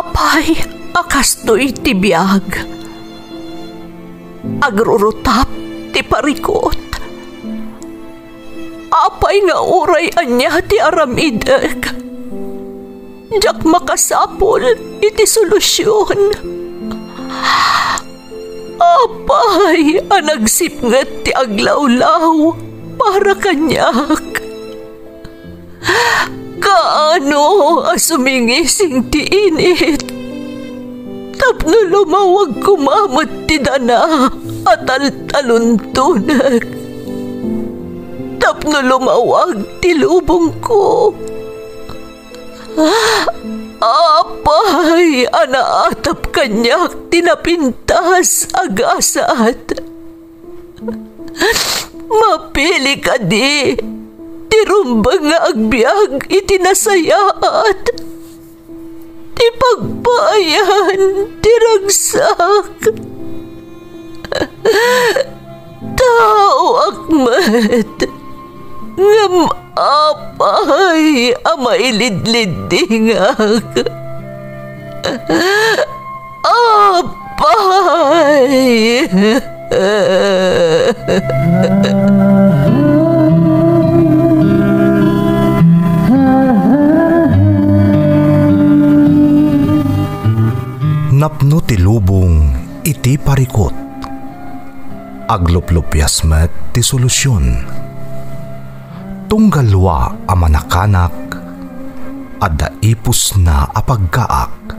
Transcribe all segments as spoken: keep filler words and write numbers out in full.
Apay a kastoy ti biag? Agrurutap ti parikut. Apay nga uray ania ti aramidek, diak makasapul iti solusion. Apay a nagsipnget ti aglawlaw para kaniak? Kaano a sumingising ti init tapno lumawag koma met ti dana a taltaluntonek, tapno lumawag ti lubongko? Apay a naatap kaniak ti napintas a gasat? Mapili kadi ti rumbeng nga agbiag iti nasayaat, ti pagpaayan ti ragsak? Taoak met, ngem apay a mailidliddingak? Apay! Napno ti lubong iti parikut. Agluplupias met ti solusion. Tunggal wa a manakanak, adda ipusna a paggaak.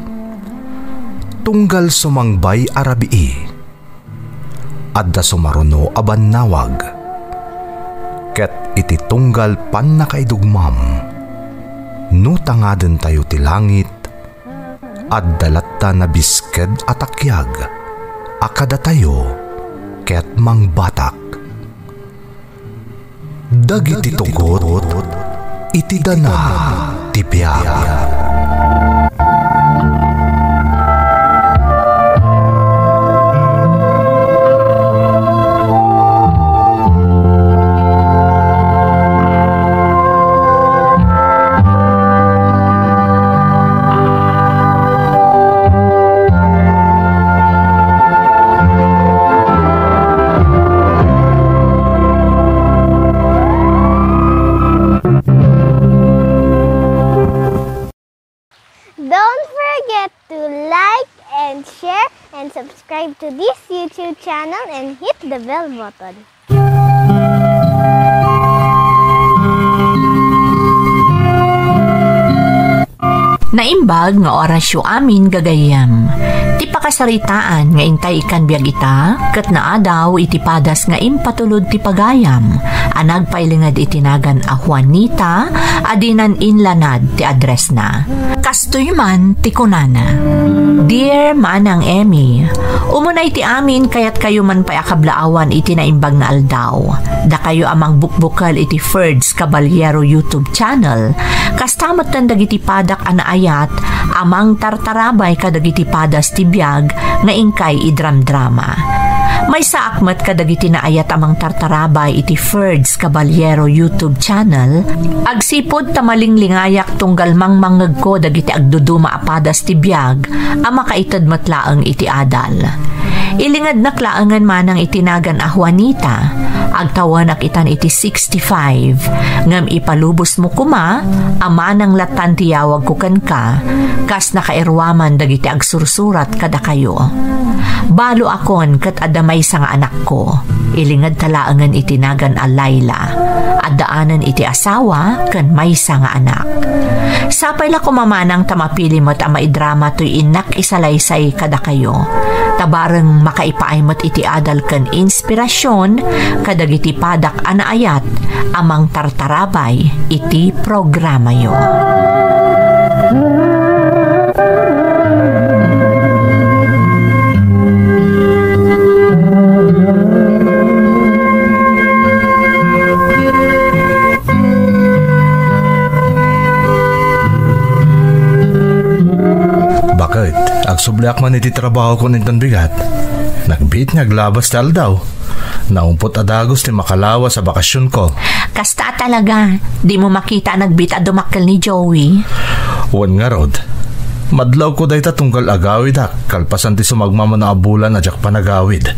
Tunggal sumangbay a rabii, adda sumaruno a bannawag. Ket iti tunggal pannakaidugmam, no tangadentayo ti langit, adda latta nabisked a takiag a kadatayo ket mangbatak. Dagiti tugot iti dana ti biag. Don't forget to like and share and subscribe to this YouTube channel and hit the bell button. Naimbag nga orasyo amin, gagayyem. Ti pakasaritaan nga intay ikkan biag ita, ket naadaw iti padas nga impatulod ti pagayam a nagpailinged iti nagan a Juanita a dinan inlanad ti addressna. Kastoy man ti kunana, Dear Manang Emmy, umuna iti amin, kayatkayo man pay a kablaawan iti naimbag nga aldaw. Dakayo a mangbukbukel iti Ferds Caballero YouTube channel, kasta metten dagiti padak a naayat a mangtartarabay kadagiti padas ti biag nga inkay idramdrama. Maysaak met kadagiti naayat a mangtartarabay iti Ferds Caballero YouTube channel, agsipud ta malinglingayat tunggal mangmangngegko dagiti agduduma a padas ti biag a makaited met laeng iti adal. Ilingednak laengen manang iti nagan a Juanita. Agtawenak itan iti sixty-five, ngem ipalubosmo koma a manang lattan ti yawagko kenka, kas nakairuaman dagiti agsursurat kadakayo. Baloakon ket adda maysa nga anakko. Ilingedta laengen iti nagan a Laila. Addaanen iti asawa ken maysa nga anak. Sapay la koma manang ta mapili met a maidrama toy innak isalaysay kadakayo. Ta bareng makaipaay met iti adal ken inspirasyon kadagiti padak a naayat a mangtartarabay iti programayo. Baket, agsubliak man iti trabahokon inton bigat. Nagbiit nga aglabas ti aldaw. Naumpot a dagus ti makalawas a bakasionko. Kasta a talaga, dimo makita a nagbiit a dumakkel ni Joey? Wen ngarud. Madlawko dayta tunggal agawidak, kalpasan ti sumagmamano a bulan a diak panagawid.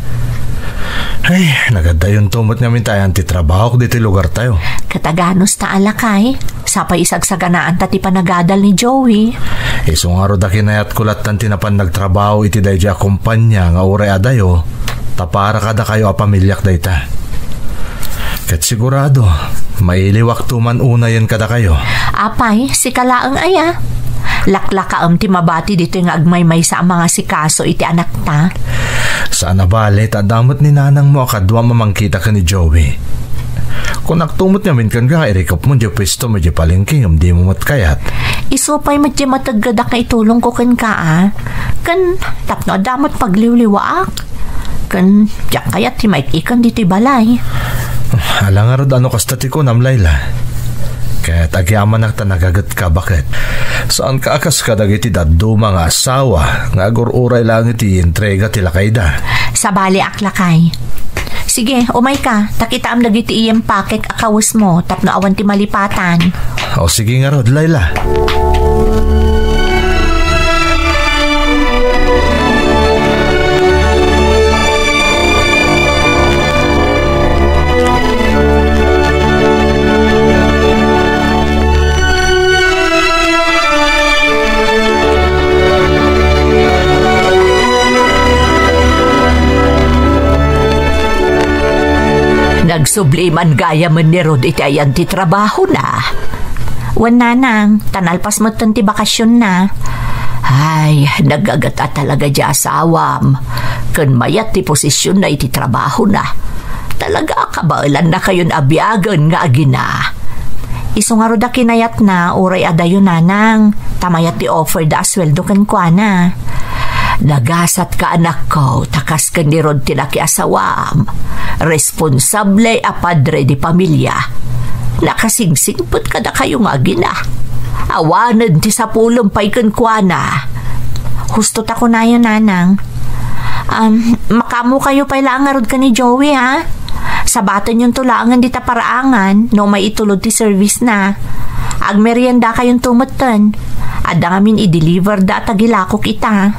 Ay, nagadayon to met ngamin ti ayan ti trabahok ditoy lugartayo. Kataganos ta a lakay, sapay isagsaganaanta ti panagadal ni Joey. Isu ngarud a kinayatko lattan ti napan nagtrabaho iti daydiay a kompania nga uray adayo, ta para kadakayo a pamiliak dayta. Ket sigurado, mailiwakto man unayen kadakayo. Apay, sika laeng aya? Laklakaem ti mabati ditoy nga agmaymaysa a mangasikaso iti anakta. Saan a bale, ta adda met ni nanangmo a kaduam a mangkita ken ni Joey. Kunakto met ngamin kenka nga irikepmo diay puestom idiay palengke ngem dimo met kayat. Isu pay met diay mateggedak nga itulongko kenka, a. Ken tapno adda met pagliwliwaak. Ken diak kayat ti maik-ikan ditoy balay. Ala ngarud a no kasta ti kunam, Laila. Ket agyamanak ta nagagetka, baket. Saanka a kas kadagiti dadduma nga asawa nga agur-uray laeng iti entrega ti lakayda. Sabaliak, lakay. Sige, umayka, ta kitaem dagiti iyempakek a kawesmo tapno awan ti malipatan. O, sige ngarud, Laila. Nagsubli man gayamen ni Rod iti ayan ti trabahona. Wen, nanang, ta nalpas metten ti bakasionna. Ay, nagaget a talaga diay asawam. Ken mayat ti posisionna iti trabahona. Talaga a kabaelannakayon a biagen nga agina. Isu ngarud a kinayatna uray adayo, nanang, ta mayat ti offerda a sueldo kenkuana. Nagasatka, anakko, ta kas ken ni Rod ti nakiasawam. Responsable a padre de pamilia. Nakasingsingpet kadakayo nga agina. Awanen ti sapulem pay kenkuana. Husto ta kunayo, nanang. Um, makaammokayo pay laeng ngarud ken ni Joey, ha? Sabatenyonto laengen dita paraangan no maitulod ti service na. Agmeriendakayonto metten. Adda ngamin i-deliver da a tagilakok ita.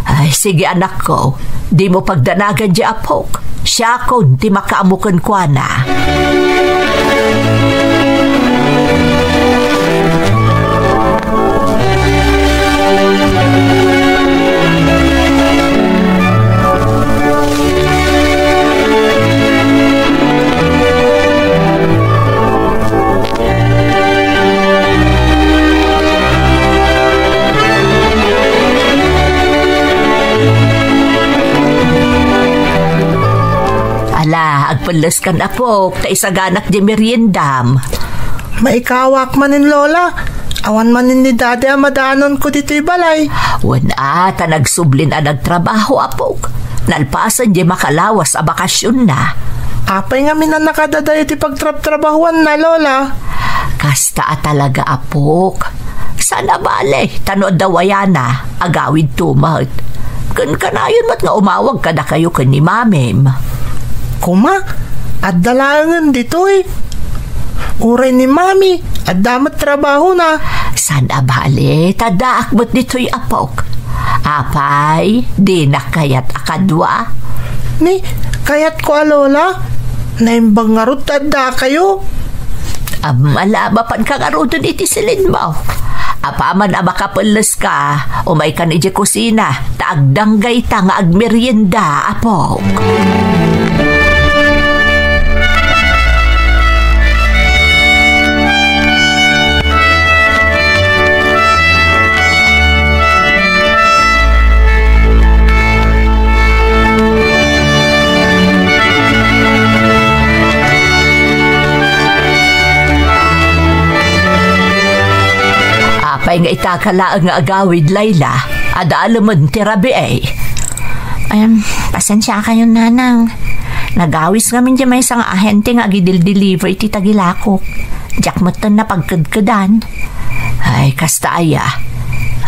Ay, sige, anakko. Dimo pagdanagan diay apok. Siakon ti makaammo kenkuana. Ala, agpelleskan, apok, ta isaganak diay meriendam. Maikawak manen, Lola. Awan manen ni Daddy a madanonko ditoy balay. Wen a, ta nagsublin a nagtrabaho, apok. Nalpasen diay makalawas a bakasionna. Apay ngamin a nakadadayo ti pagtrabtrabahuanna, Lola? Kasta a talaga, apok. Saan a bale, ta no adda wayana, agawidto met. Ken kanayon met nga umawag kadakayo ken ni Mamim. Kuma, adda laengen ditoy. Uray ni Mami, adda met trabahona. Saan a bale, ta addaak met ditoy, apok. Apay, dinak kayat a kadua? Ni, kayatko a, Lola. Naimbag ngarud ta addakayo. Am, ala, mapanka ngaruden iti silinmo. Apaman a makapelleska, umaykan idiay kusina, ta agdanggayta nga agmerienda, apok. Apay nga itaka laeng nga agawid, Laila? Adda alemen ti rabii. Em, pasensiakayon, nanang. Nagawis ngamin diay maysa nga ahente nga agidildiliver iti tagilakok. Diak metten napagkedkedan. Ay, kasta aya.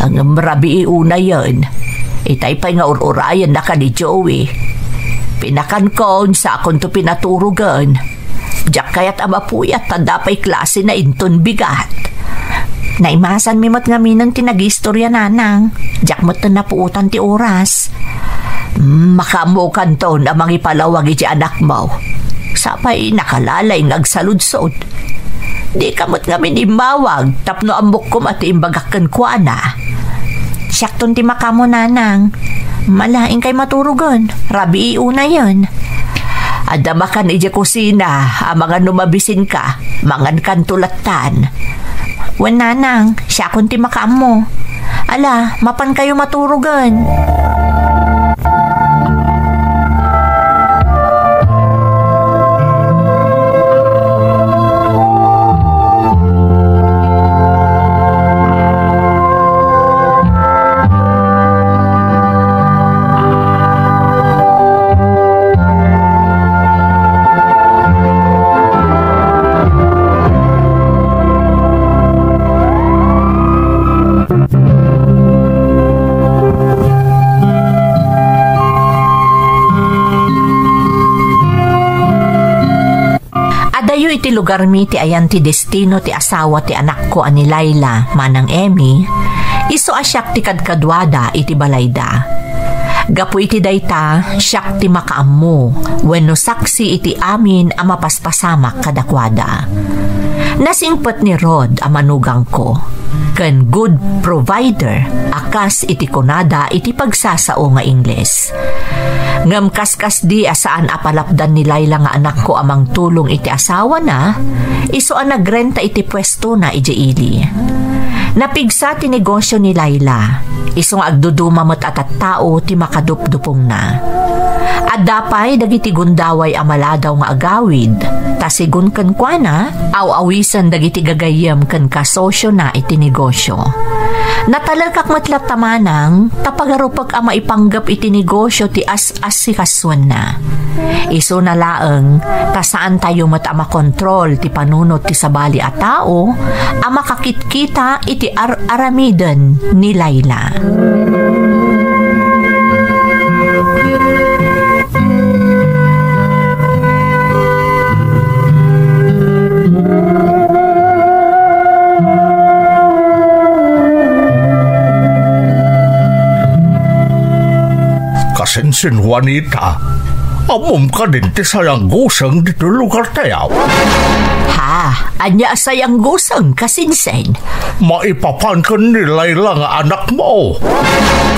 Ngem rabii unayen. Itay pay nga ur-urayennaka ni Joey. Pinakankon, sakonto pinaturogen. Diak kayat a mapuyat ta adda pay klasena inton bigat. Naimasanmi met ngaminen ti nagistorya, Nanang. Diak met napuotan ti oras. Mm, makaammokanton a mangipalawag iti anakmo. Sapay nakalalay nga agsaludsod. Dika met ngamin immawag tapno ammokkom a ti imbagak kenkuana. Siakton ti makaammo, Nanang. Ala, inkay maturogen. Rabii unayen. Adda makan idiay kusina, amangan no mabisinka, mangankanto lattan. Wen, Nanang, siakon ti makaammo. Ala, mapankayo maturogen. Adayo iti lugarmi ti ayan ti destino ti asawa ti anakko a ni Laila, Manang Emmy, isu a siak ti kadkaduada iti balayda. Gapu iti dayta, siak ti makaammo wenno saksi iti amin a mapaspasamak kadakuada. Nasingpet ni Rod a manugangko ken good provider a kas iti kunada iti pagsasao nga Ingles. Ngem kaskasdi a saan a palapdan ni Laila nga anakko a mangtulong iti asawana, isu a nagrenta iti puestona idiay ili. Napigsa ti negosio ni Laila, isu nga agduduma met a tattao ti makadupdupongna. Adda pay dagiti gundaway a maladaw nga agawid, ta sigun kenkuana, aw-awisen dagiti gagayyem ken kasosiona iti negosio. Natalekak met latta manang, ta pagarupek a maipanggep iti negosio ti as-asikasuenna. Isuna laeng, ta saantayo met a makontrol ti panunot ti sabali a tao a makakitkita iti ar-aramiden ni Laila. Kasinsin, Juanita, ammom kadin ti sayangguseng ditoy lugartayo? Ha? Ania a sayangguseng, kasinsin? Maipapan ken ni Laila nga anakmo.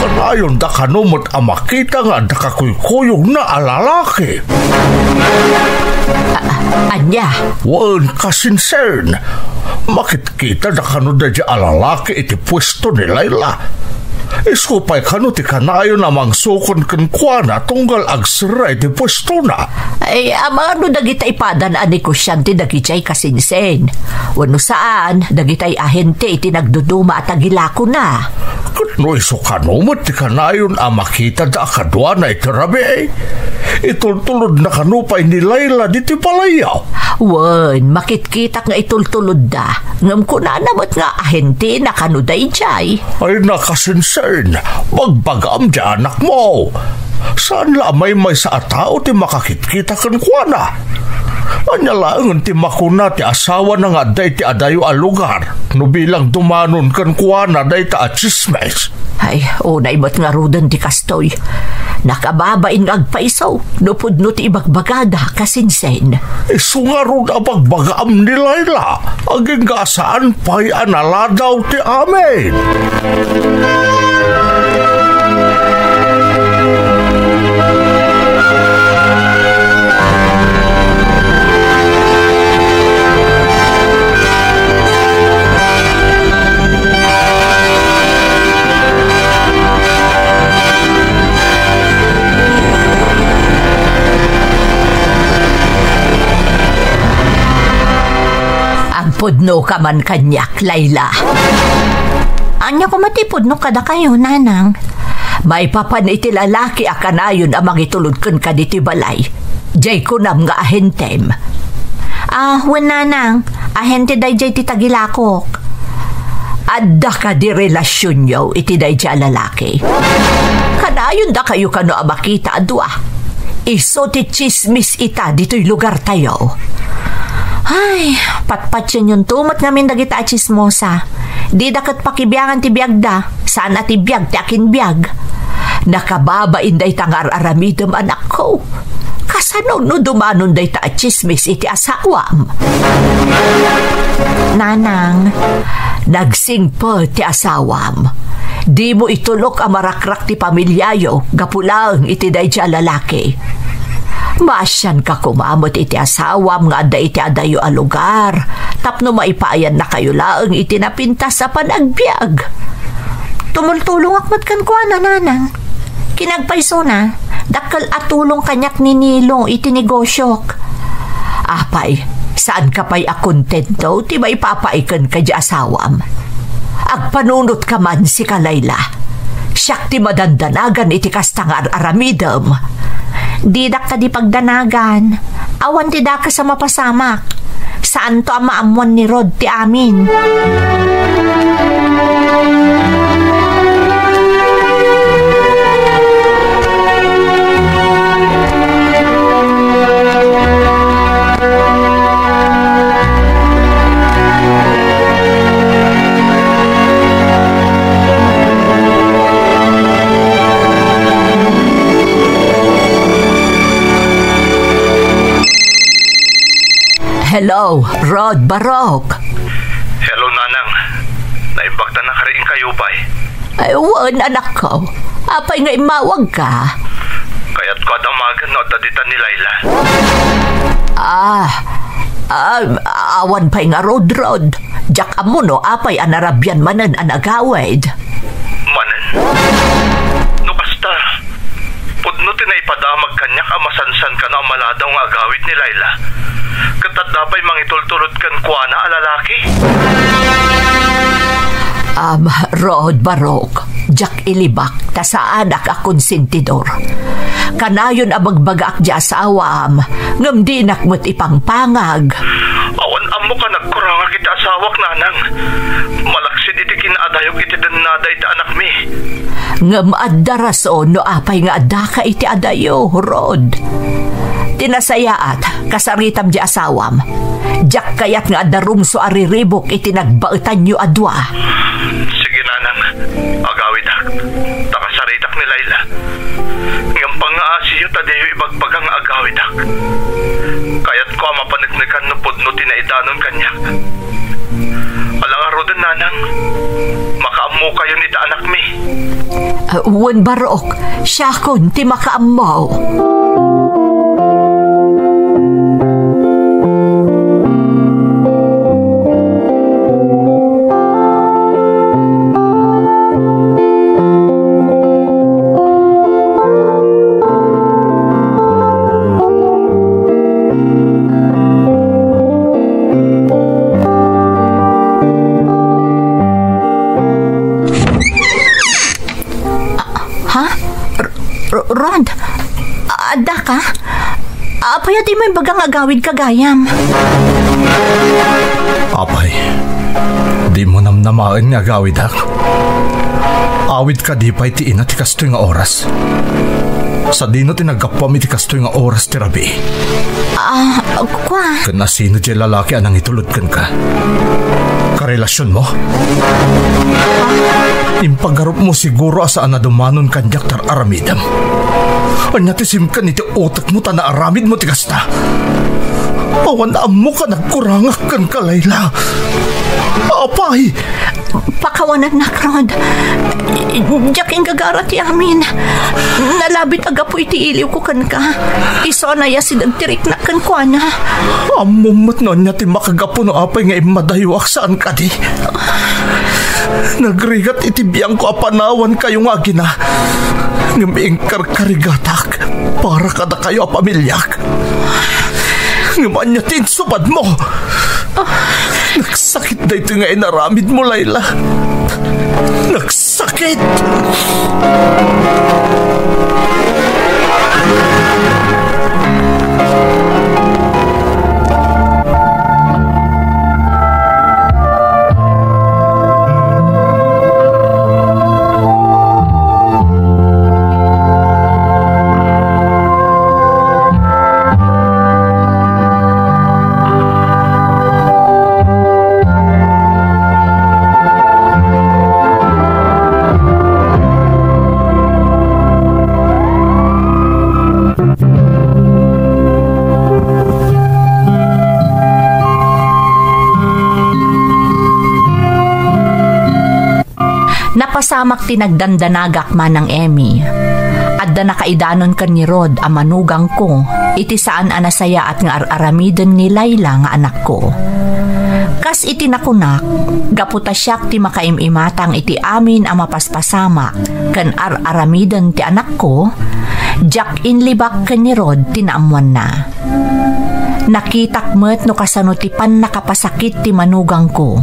Kanayonda kano met a makita nga adda kakuykuyogna a lalaki. A-, ania? Wen, kasinsin, makitkitada kano daydiay a lalaki iti puesto ni Laila. Isu pay kano ti kanayon a mangsukon kenkuana tunggal agserra iti puestona. Ay, amangan no dagita ipadan a negosiante dagidiay, kasinsin. Wenno saan, dagitay ahente iti nagduduma a tagilakona. Ket no isu kano met ti kanayon a makitada a kaduana iti rabii, itultulodna kano pay ni Laila ditoy balayyo? Wen, makitkitak nga itultulodda. Ngem kunana met nga ahentena kano daydiay. Ay, nakasinsin, bagbagaam ti anakmo. Saan la a maymaysa a tao ti makakitkita kenkuana. Ania laengen ti makuna ti asawana nga adda iti adayo a lugar no bilang dumanon kenkuana dayta a tsismis? Ay, unay met ngaruden ti kastoy. Nakababain nga agpaiso no pudno ti ibagbagada, kasinsin. Isu ngarud a bagbagaam ni Laila, agingga a saan pay a naladaw ti amin. Agpudnoka man kaniak, Laila. Ania koma ti pudno kadakayo, Nanang? Maipapan iti lalaki a kanayon a mangitulod kenka ditoy balay. Diay kunam nga ahentem. Ah, wen, Nanang, ahente daydiay ti tagilakok. Adda kadi relasionyo iti daydiay a lalaki? Kanayon dakayo kano a makita a dua. Isu ti tsismis ita ditoy lugartayo. Ay, patpatienyon to met ngamin dagita a tsismosa. Dida ket pakibiangan ti biagda. Saan a ti biag ti akinbiag. Nakababain dayta nga ar-aramidem, anakko. Kasano no dumanon dayta a tsismis iti asawam? Nanang, nagsingpet ti asawam. Dimo itulok a marakrak ti pamiliayo gapu laeng iti daydiay a lalaki. Maasianka koma met iti asawam nga adda iti adayo a lugar tapno maipayannakayo laeng iti napintas a panagbiag. Tumultulongak met kenkuana, Nanang. Kinapay isuna, dakkel a tulong kaniak ni Nilo iti negosiok. Apay, saanka pay a kontento ti maipapaay kenka diay asawam? Agpanunotka man, sika, Layla. Siak ti madandanagan iti kasta nga ar-aramidem. Didak kadi pagdanagan. Awan ti dakes a mapasamak. Saanto a maammuan ni Rod ti amin. Hello, Rod Barok. Hello, Nanang. Naimbag ta nakariing kayo, bay. Ay, wen, anakko. Apay nga immawagka? Kayatko a damagen no adda ditan ni Layla. Ah, ah, awan pay ngarud, Rod. Diak ammo no apay a narabian manen a nagawid. Manen? No kasta, pudno ti naipadamag kaniak a masansan kano a maladaw nga agawid ni Layla. Ket adda pay mangitultulod kenkuana a lalaki? Am, Rod Barok, diak ilibak ta saanak a konsentidor. Kanayon a bagbagaak diay asawam, ngem dinak met ipangpangag. Awan ammo ka nagkurangak iti asawak, Nanang. Malaksid iti kinaadayok iti dennada iti anakmi. Ngem adda rason no apay nga addaka iti adayo, Rod. Ti nasayaat, kasaritam diay asawam. Diak kayat nga adda rumso a riribuk iti nagbaetanyo a dua. Sige, Nanang. Agawidak. Ta kasaritak ni Layla. Ngem pangngaasiyo ta diyo ibagbaga nga agawidak. Kayatko a mapaneknekan no pudno ti naidanon kaniak. Ala ngaruden, Nanang. Makaammokayon iti anakmi. Ah, wen, Barok, siakon ti makaammo. Ha? R-, R-, Rod? Adda ka? Apay a dimo imbaga nga agawidka gayam? Apay, dimo namnamaen nga agawidak? Awid kadi pay ti ina ti kastoy nga oras? Sadino ti naggapuam iti kastoy nga oras ti rabii? Ah, kua. Ken asino diay lalaki a nangitulod kenka? Karelasionmo? Impagarupmo siguro a saan a dumanon kaniak ti ar-aramidem. Ania ti simken iti utekmo ta naaramidmo ti kasta? Awan ammo a nagkurangak kenka, Layla. Apay! Pakawanennak, Rod. Diak inggagara ti amin. Nalabit a gapu iti iliwko kenka. Isu a nayasideg ti riknak kenkuana. Ammom met no ania ti makagapu no apay nga immadayoak, saan kadi? Nagrigat iti biangko a panawankayo nga agina. Ngem inkarkarigatak para kadakayo a pamiliak. Ngem ania ti insubadmo? Nagsakit daytoy nga inaramidmo, Layla. Nagsakit! Pasamak ti nagdandanagak, Manang Emmy. Adda nakaidanon ken ni Rod a manugangko iti saan a nasayaat nga ar-aramiden ni Laila nga anakko. Kas iti nakunak, gapu ta siak ti makaim-imatang iti amin a mapaspasamak ken ar-aramiden ti anakko, diak inlibak ken ni Rod ti naammoanna. Nakitak met no kasano ti pannakapasakit ti manugangko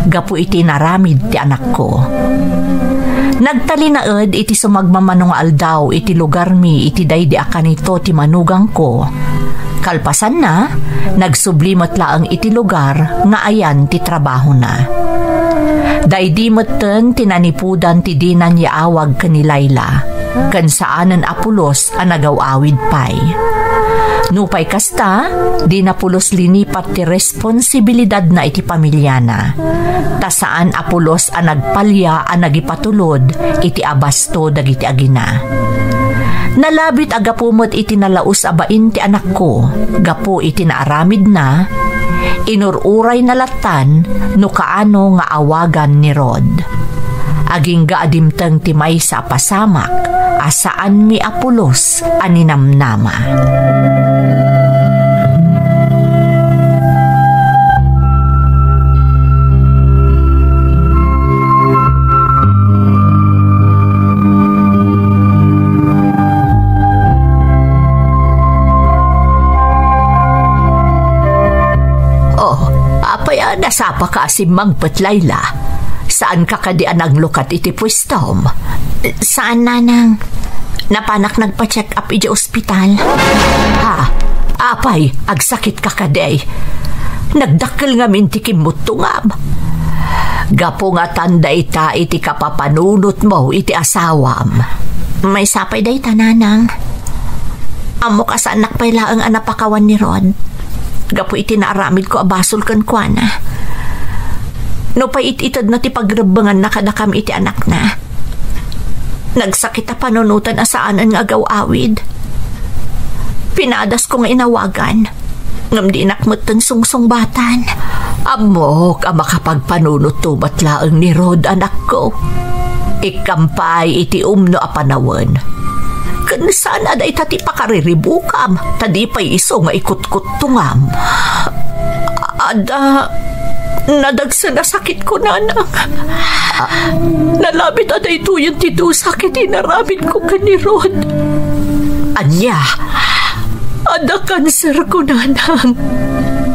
gapu iti inaramid ti anakko. Nagtalinaed iti sumagmamano nga aldaw iti lugarmi iti daydi a kanito ti manugangko. Kalpasanna, nagsubli met laeng iti lugar nga ayan ti trabahona. Daydi metten ti nanipudan ti dinan yaawag ken ni Laila, ken saanen a pulos a nagaw-awid pay. Nupay kasta, dina pulos linipat ti responsibilidadna iti pamiliana, ta saan a pulos a nagpalya a nagipatulod iti abasto dagiti agina. Nalabit a gapu met iti nalaus a bain ti anakko, gapu iti naaramidna, inur-urayna lattan no kaano nga awagan ni Rod. Agingga a dimteng ti maysa a pasamak a saanmi a pulos a ninamnama. Oh, apay a nasapaka a simmangpet, Laila? Saanka kadi a nanglukat iti puestom? Saan, Nanang. Napanak nagpa-check up idiay ospital. Ha? Apay, agsakitka kadi? Nagdakkel ngamin ti kimmuttongam. Gapu ngatan dayta iti kapapanunotmo iti asawam. Maysa pay dayta, Nanang. Ammok a saannak pay laeng a napakawan ni Rod gapu iti naaramidko a basol kenkuana. Nupay it-itedna ti pagrebbenganna kadakami iti anakna, nagsakit a panunoten a saanen nga agaw-awid. Pinadasko nga inawagan, ngem dinak metten sungsungbatan. Ammok a makapagpanunotto met laeng ni Rod, anakko. Ikkam pay iti umno a panawen. Ken saan a dayta ti pakariribukam, ta di pay isu nga ikutkuttongam. Adda nadagsen a sakitko, Nanang. Nalabit a daytoyen ti dusa ket inaramidko ken ni Rod. Ania? Adda kanserko, Nanang.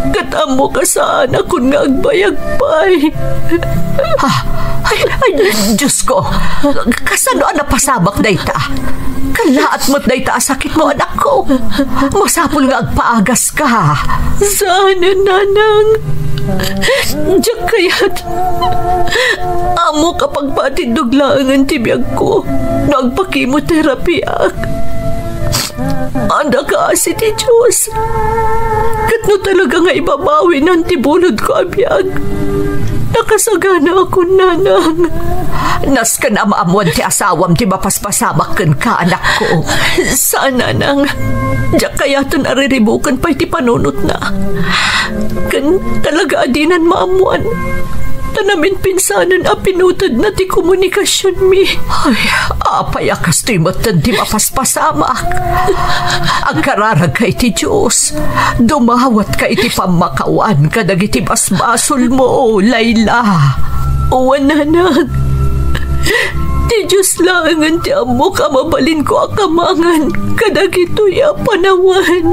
Ket ammok a saanakon nga agbayag pay. Ha? Ay, ay, Diosko! Kasano a napasamak dayta? Kallaat met dayta a sakitmo, anakko. Masapul nga agpaagas ka. Saanen, Nanang. Diak kayat. Ammok a pagpatindog laengen ti biagko no agpakimoterapiak. Adda kaasi ti Dios. Ket no talaga nga ibabawinan ti bulodko a biag, nakasaganaakon, Nanang. Nasken a maammoan ti asawam ti mapaspasamak kenka, anakko. Saan, Nanang. Diak kayaten a riribuken pay ti panunotna. Ken talaga a dinan maammoan. Ta naminpinsanen a pinutedna ti komunikasionmi. Ay, apay a kastoy metten ti mapaspasamak? Agkararagka iti Dios. Dumawatka iti pammakawan kadagiti basbasolmo, Laila. Wen, Nanang. Ti Dios laengen ti ammok a mabalinko a kamangan kadagitoy a panawen.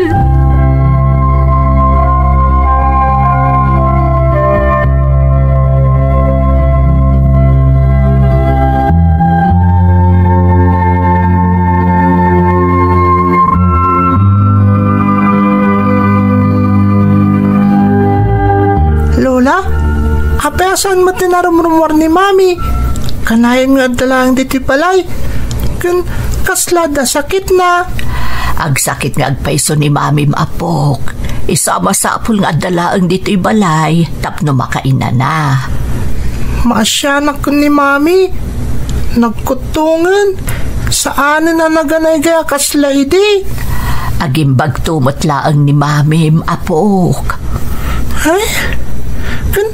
Lola, apay a saan met ti narumrumuar ni Mami? Kanayon nga adda laeng ditoy balay. Ken kasla adda sakitna? Agsakit nga agpayso ni Mamim, apok. Isu a masapul nga adda laeng ditoy balay tapno makainana. Maasianak ken ni Mami. Nagkuttongen. Saanen a naganaygay a kasla idi. Agimbagto met laeng ni Mamim, apok. Ay, ken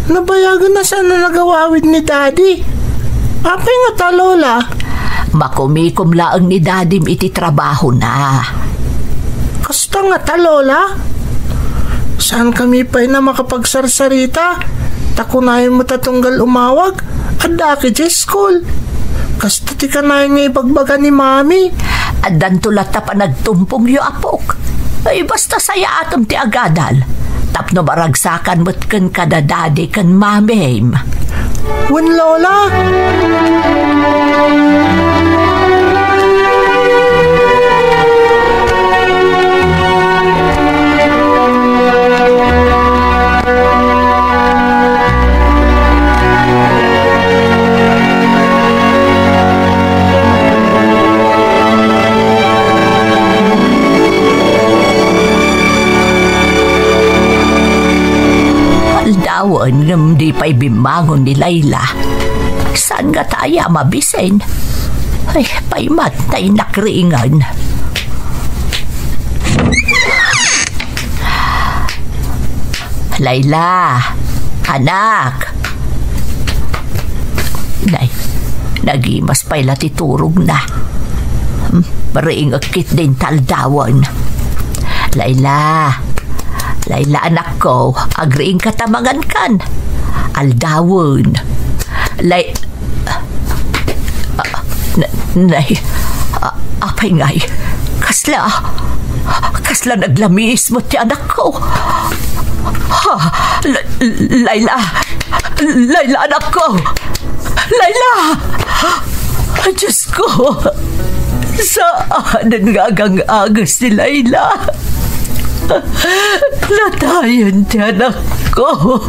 nabayagen a saan a nagaw-awid ni Daddy. Apay ngata, Lola? Makumikom laeng ni Dadim iti trabahona. Kasta ngata, Lola? Saan kami pay na makapagsarsarita? Ta kunayon met a tunggal umawag, adda ka idiay school. Kasta ti kanayon nga ibagbaga ni Mami. Addanto latta panagtumpongyo, apok. Ay, basta sayaatem ti agadal. Tapno maragsakan met kenka da Dadi ken Mamim. Wen, Lola. Aldawen ngem di pay bimmangon ni Laila. Saan ngata aya mabisin? Ay, paymat tay nakriingan. Laila, anak. Nay, nagimas pay la ti turogna. Hmm, mariingek ketdin ta aldawen. Laila, Laila, anakko, agriingka ta mangankan. Aldawen. Lay-, Ah, na-, nay, ah, apay ngay, kasla, kasla naglamiis met ti anakko. Ha, La-, Laila, Laila, anakko, Laila! Diosko, saanen nga agang-ages ni Laila. Natayen ti anakko.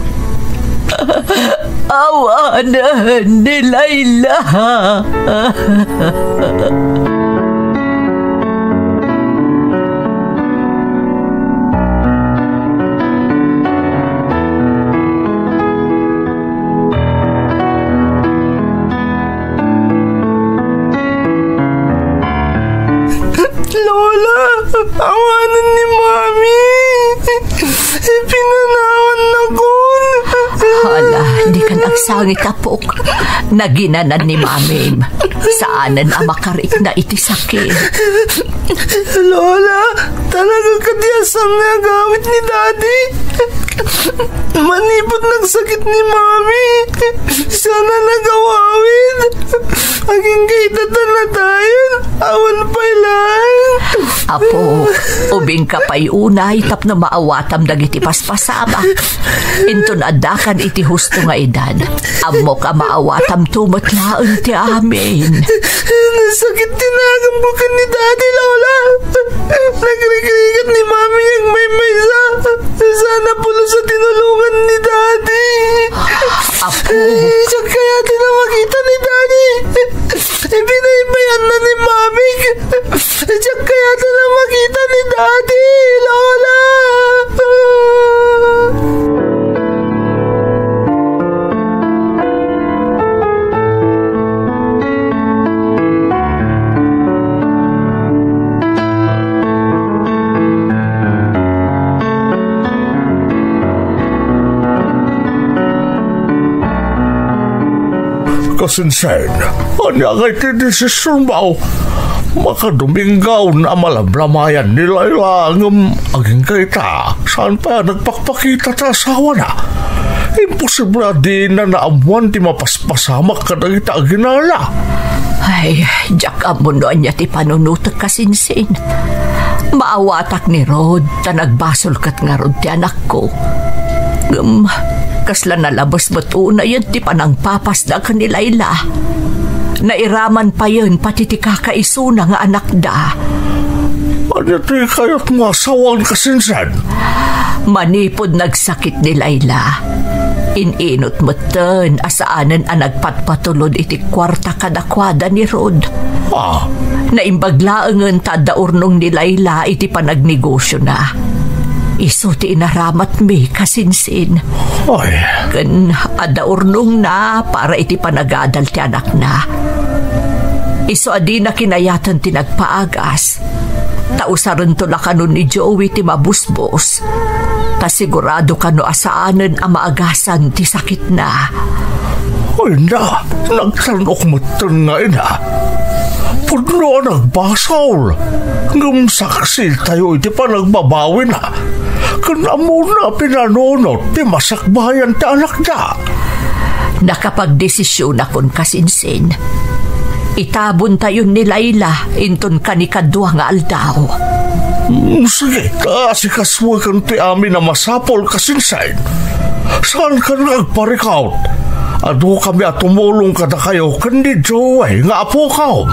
Awanen ni Laila. Lola, awanen ni Mami. Ipinanawannakon. Hala, dikan agsangit, apok. Naginanan ni Mamim. Saanen a makarikna iti sakit. Lola, talaga kadi a saan nga agawid ni Daddy? Manipud nagsakit ni Mami, saan a nagawawid. Agingga ita ta natayen, awan pay laeng. Apo, ubingka pay unay tapno maawatam dagiti paspasamak. Inton addakan iti husto nga edad, ammok a maawatamto met laeng ti amin. Nasakit ti naganko ken ni Daddy, Lola. Nagrikrigat ni Mami nga agmaymaysa. Saan a pulos a tinulongan ni Daddy. Apo. Diak kayat a makita ni Daddy. Ibinaybayanna ni Mami. Diak kayat a makita ni Daddy, Lola. Kasinsen, ania ngay ti desisionmo? Makadominggaon a malamlamayan ni Laila ngem agingga ita, saan pay a nagpakpakita ti asawana. Imposible a dina naammoan ti mapaspasamak kadagiti aginana. Ay, diak ammo no ania ti panunotek, Kasinsin. Maawatak ni Rod, ta nagbasol ket ngarud ti anakko. Ngem, kasla nalabes met unayen ti panangpapasda ken ni Laila. Nairaman payen pati ti kakaisuna nga anakda. Ania ti kayatmo a sawen, Kasinsen? Manipud nagsakit ni Laila, in-inut metten a saanen a nagpatpatulod iti kuarta kadakuada ni Rod. Ah. Naimbag laengen ta adda urnong ni Laila iti panagnegosiona. Isu ti inaramatmi, Kasinsin. Ay. Ken adda urnongna para iti panagadal ti anakna. Isu a dina kinayaten ti nagpaagas. Ta usarento la kano ni Joey ti mabusbos. Ta sigurado kano a saanen a maagasan ti sakitna. Puyna, nagtan-ok metten nga ina. Pudno a nagbasol, ngem saksitayo iti panagbabawina. Ken ammona a pinanunot ti masakbayan ti anakda. Nakapagdesisionakon, kasinsin. Itabontayon ni Laila inton kanikadua nga aldaw. Mm, sige, asikasuekan ti amin a masapul, kasinsin. Saankan nga agparikut. Adukami a tumulong kadakayo ken ni Joey nga apokaw.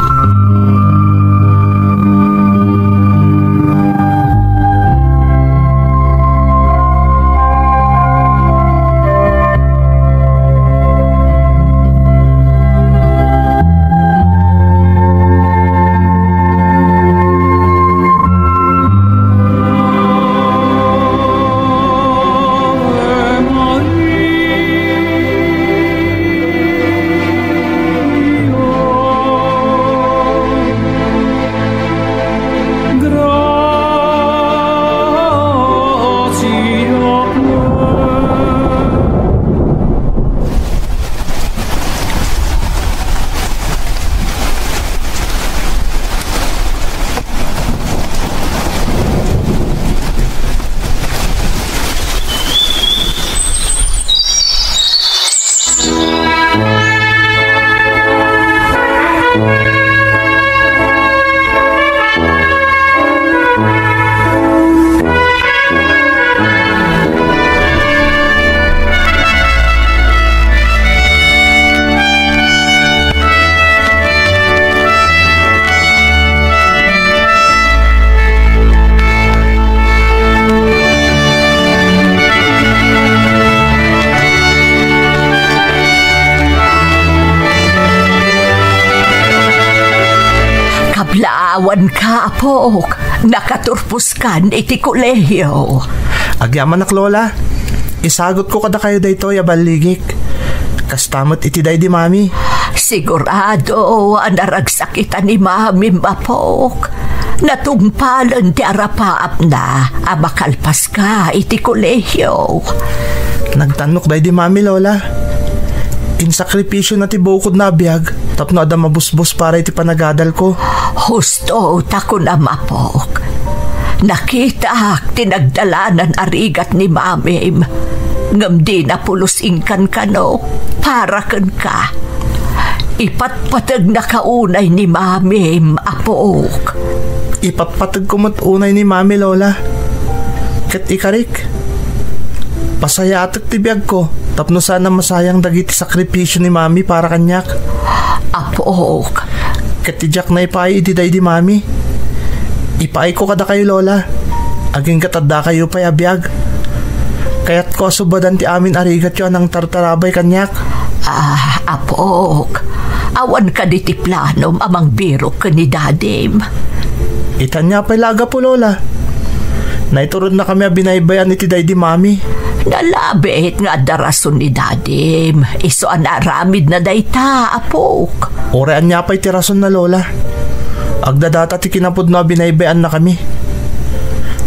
Kablaawanka, apok. Nakaturposkan iti kolehio. Agyamanak, Lola. Isagutko kadakayo daytoy a balligik. Kasta met iti daydi Mami. Sigurado a naragsakitan ni Mamim, apok. Natungpalen ti arapaapna a makalpaska iti kolehio. Nagtannok daydi Mami, Lola. Insakripisiona ti bukodna a biag tapno adda mabusbos para iti panagadalko. Husto ta kunam, apok. Nakitak ti nagdalanan a rigat ni Mamim, ngem dina pulos inkankano para kenka. Ipatpategnaka unay ni Mamim, apok. Ipatpategko met unay ni Mami, Lola. Ket ikarik, pasayatek ti biagko tapno saan a masayang dagiti sakripisio ni Mami para kaniak. Apok. Ket ti diak naipaay iti daydi Mami, ipaayko kadakayo, Lola, agingga ta addakayo pay a biag. Kayatko a subadan ti amin a rigatyo a nangtartarabay kaniak. Ah, apok, awan kadi ti planom a mangbirok ken ni Dadim? Ita ania pay la a gapu, Lola? Naituronnakami a binaybay-an iti daydi Mami. Nalabit nga adda rason ni Dadim. Isu a naaramidna dayta, apok. Uray ania pay ti rasonna, Lola, agdadata ti kinapudno a binaybay-annakami.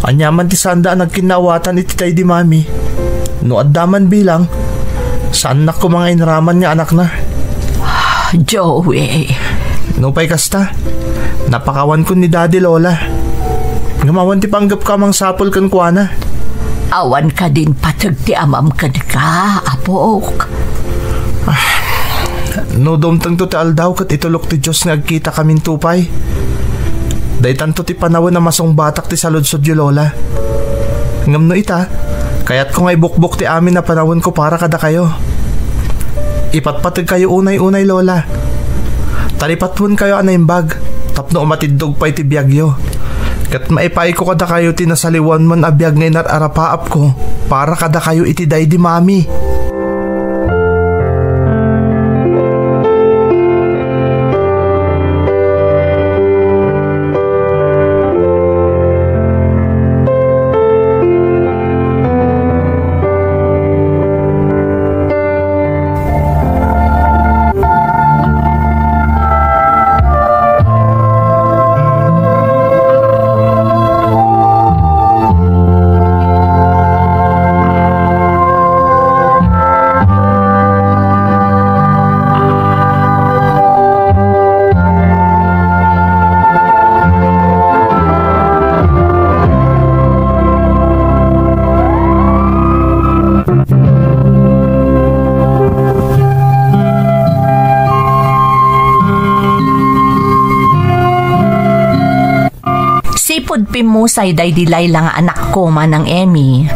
Ania man ti saanda a nagkinnaawatan iti daydi Mami, no adda man bilang, saannak koma nga inaraman nga anakna. Joey. Nupay kasta, napakawankon ni Daddy, Lola. Ngem awan ti panggepko a mangsapul kenkuana. Awan kadin pateg ti amam kenka, apok? Ah, no dumtengto ti aldaw ket itulok ti Dios nga agkitakaminto pay, daytanto ti panawen a masungbatak ti saludsodyo, Lola. Ngem no ita, kayatko nga ibukbok ti amin a panawenko para kadakayo. Ipatpategkayo unay-unay, Lola. Taripatwenkayo a naimbag tapno umatiddog pay ti biagyo. Ket maipaayko kadakayo ti nasaliwan man a biag nga inar-arapaapko para kadakayo iti daydi Mami. Pimmusay daydi layla nga anakko, Manang Emmy.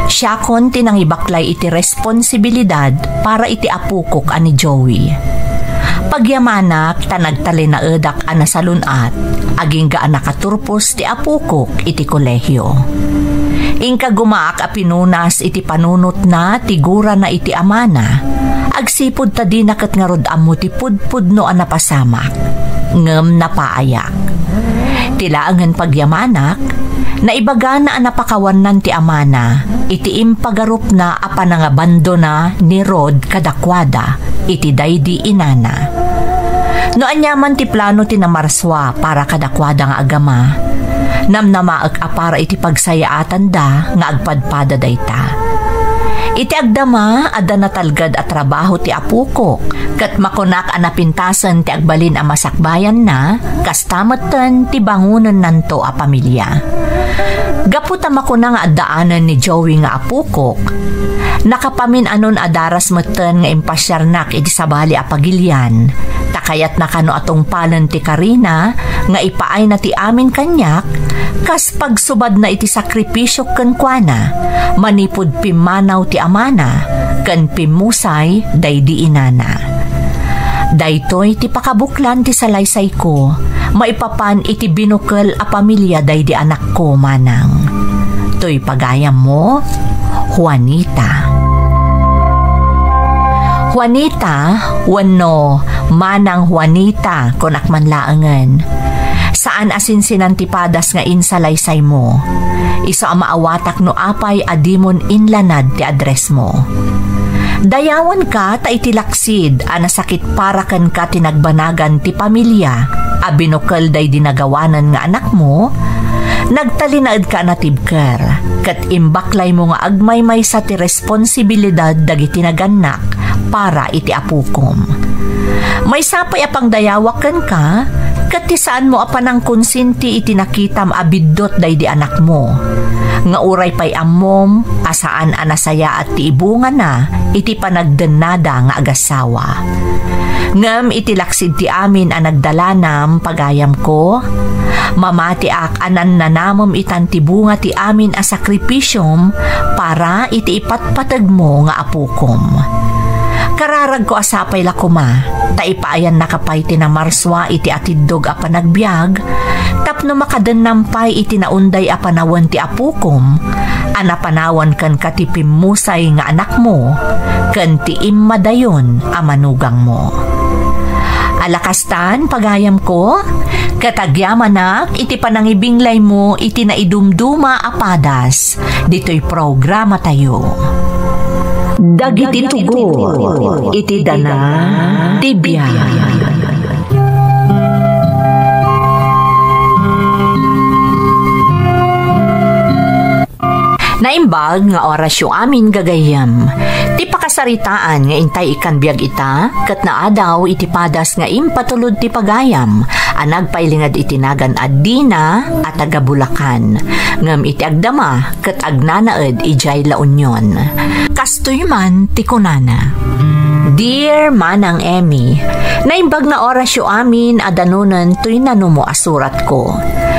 Siakon ti nangibaklay iti responsibilidad para iti apokok a ni Joey. Pagyamanak ta nagtalinaedak a nasalun-at, agingga a nakaturpos ti apokok iti kolehio. Inkagumaak a pinunas iti panunotna ti gurana iti amana, agsipud ta dina ket ngarud ammo ti pudpudno a napasamak. Ngem napaayak. Ti laengen pagyamanak, naibagana a napakawannan ti amana iti impagarupna a panangabandona ni Rod kadakuada iti daydi inana. No ania man ti plano ti namarsua para kadakuada nga agama, namnamaek a para iti pagsayaatanda nga agpadpada dayta. Iti agdama, adda natalged a trabaho ti apokok, ket makunak a napintasen ti agbalin a masakbayanna, kasta metten ti bangonennanto a pamilia. Gapu ta makuna nga addaanen ni Joey nga apokok, nakapamin-anon a daras metten nga impasiarnak iti sabali a pagilian, ta kayatna kano a tungpalen ti karina nga ipaayna ti amin kaniak, kas pagsubadna iti sakripisio kenkuana, manipud pimmanaw ti amana ken pimmusay daydi inana. Daytoy ti pakabuklan ti salaysayko maipapan iti binukel a pamilia daydi anakko, Manang. Toy pagayammo, Juanita. Juanita, wenno Manang Juanita, kunak man laengen. Saan a sinsinan ti padas nga insalaysaymo. Isu a maawatak no apay a dimon inlanad ti addressmo. Dayawanka ta iti laksid a nasakit para kenka ti nagbanagan ti pamilia a binukel daydi nagawanan nga anakmo, nagtalinaedka a natibker, ket imbaklaymo nga agmaymaysa ti responsibilidad dagiti nagannak para iti apokom. Maysa pay a pangdayawak kenka, ket ti saanmo a panangkonsinti iti nakitam a biddut daydi anakmo, nga uray pay ammom a saan a nasayaat ti ibungana iti panagdennada nga agasawa. Ngem iti laksid ti amin a nagdalanam, pagayamko, mamatiak a nannanamem itan ti bunga ti amin a sakripisiom para iti ipatpategmo nga apokom. Kararagko a sapay la koma, ta ipaayannaka pay ti namarsua iti atiddog a panagbiag, tapno makadennam pay iti naunday a panawen ti apokom, a napanawan kenka ti pimmusay nga anakmo, ken ti immadayon a manugangmo. Ala kastan, pagayamko, ket agyamanak iti panangibinglaymo iti naidumduma a padas ditoy programatayo. Dagiti tugot iti dana ti biag. Naimbag nga orasyo amin, gagayyem. Ti pakasaritaan nga intay ikkan biag ita, ket naadaw iti padas nga impatulod ti pagayam a nagpailinged iti nagan a Dina a taga Bulacan, ngem iti agdama ket agnanaed idiay La Union. Kastoy man ti kunana, Dear Manang Emmy, naimbag nga orasyo amin a danonen toy nanumo a suratko.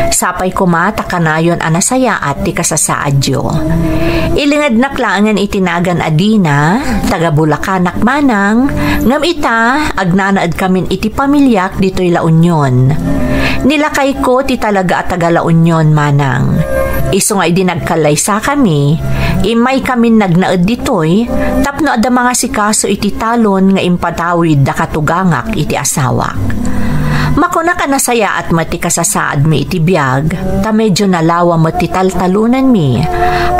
Sapay koma ta kanayon a nasayaat ti kasasaadyo. Ilingednak laengen iti nagan a Dina, taga Bulacanak manang, ngem ita, agnanaedkamin iti pamiliak ditoy La Union. Nilakayko ti talaga a taga La Union manang. Isu nga idi nagkallaysakami, immaykamin nagnaed ditoy tapno adda mangasikaso iti talon nga impatawid da katugangak iti asawak. Makunak a nasayaat met ti kasasaadmi iti biag, ta medio nalawa met ti taltalonanmi,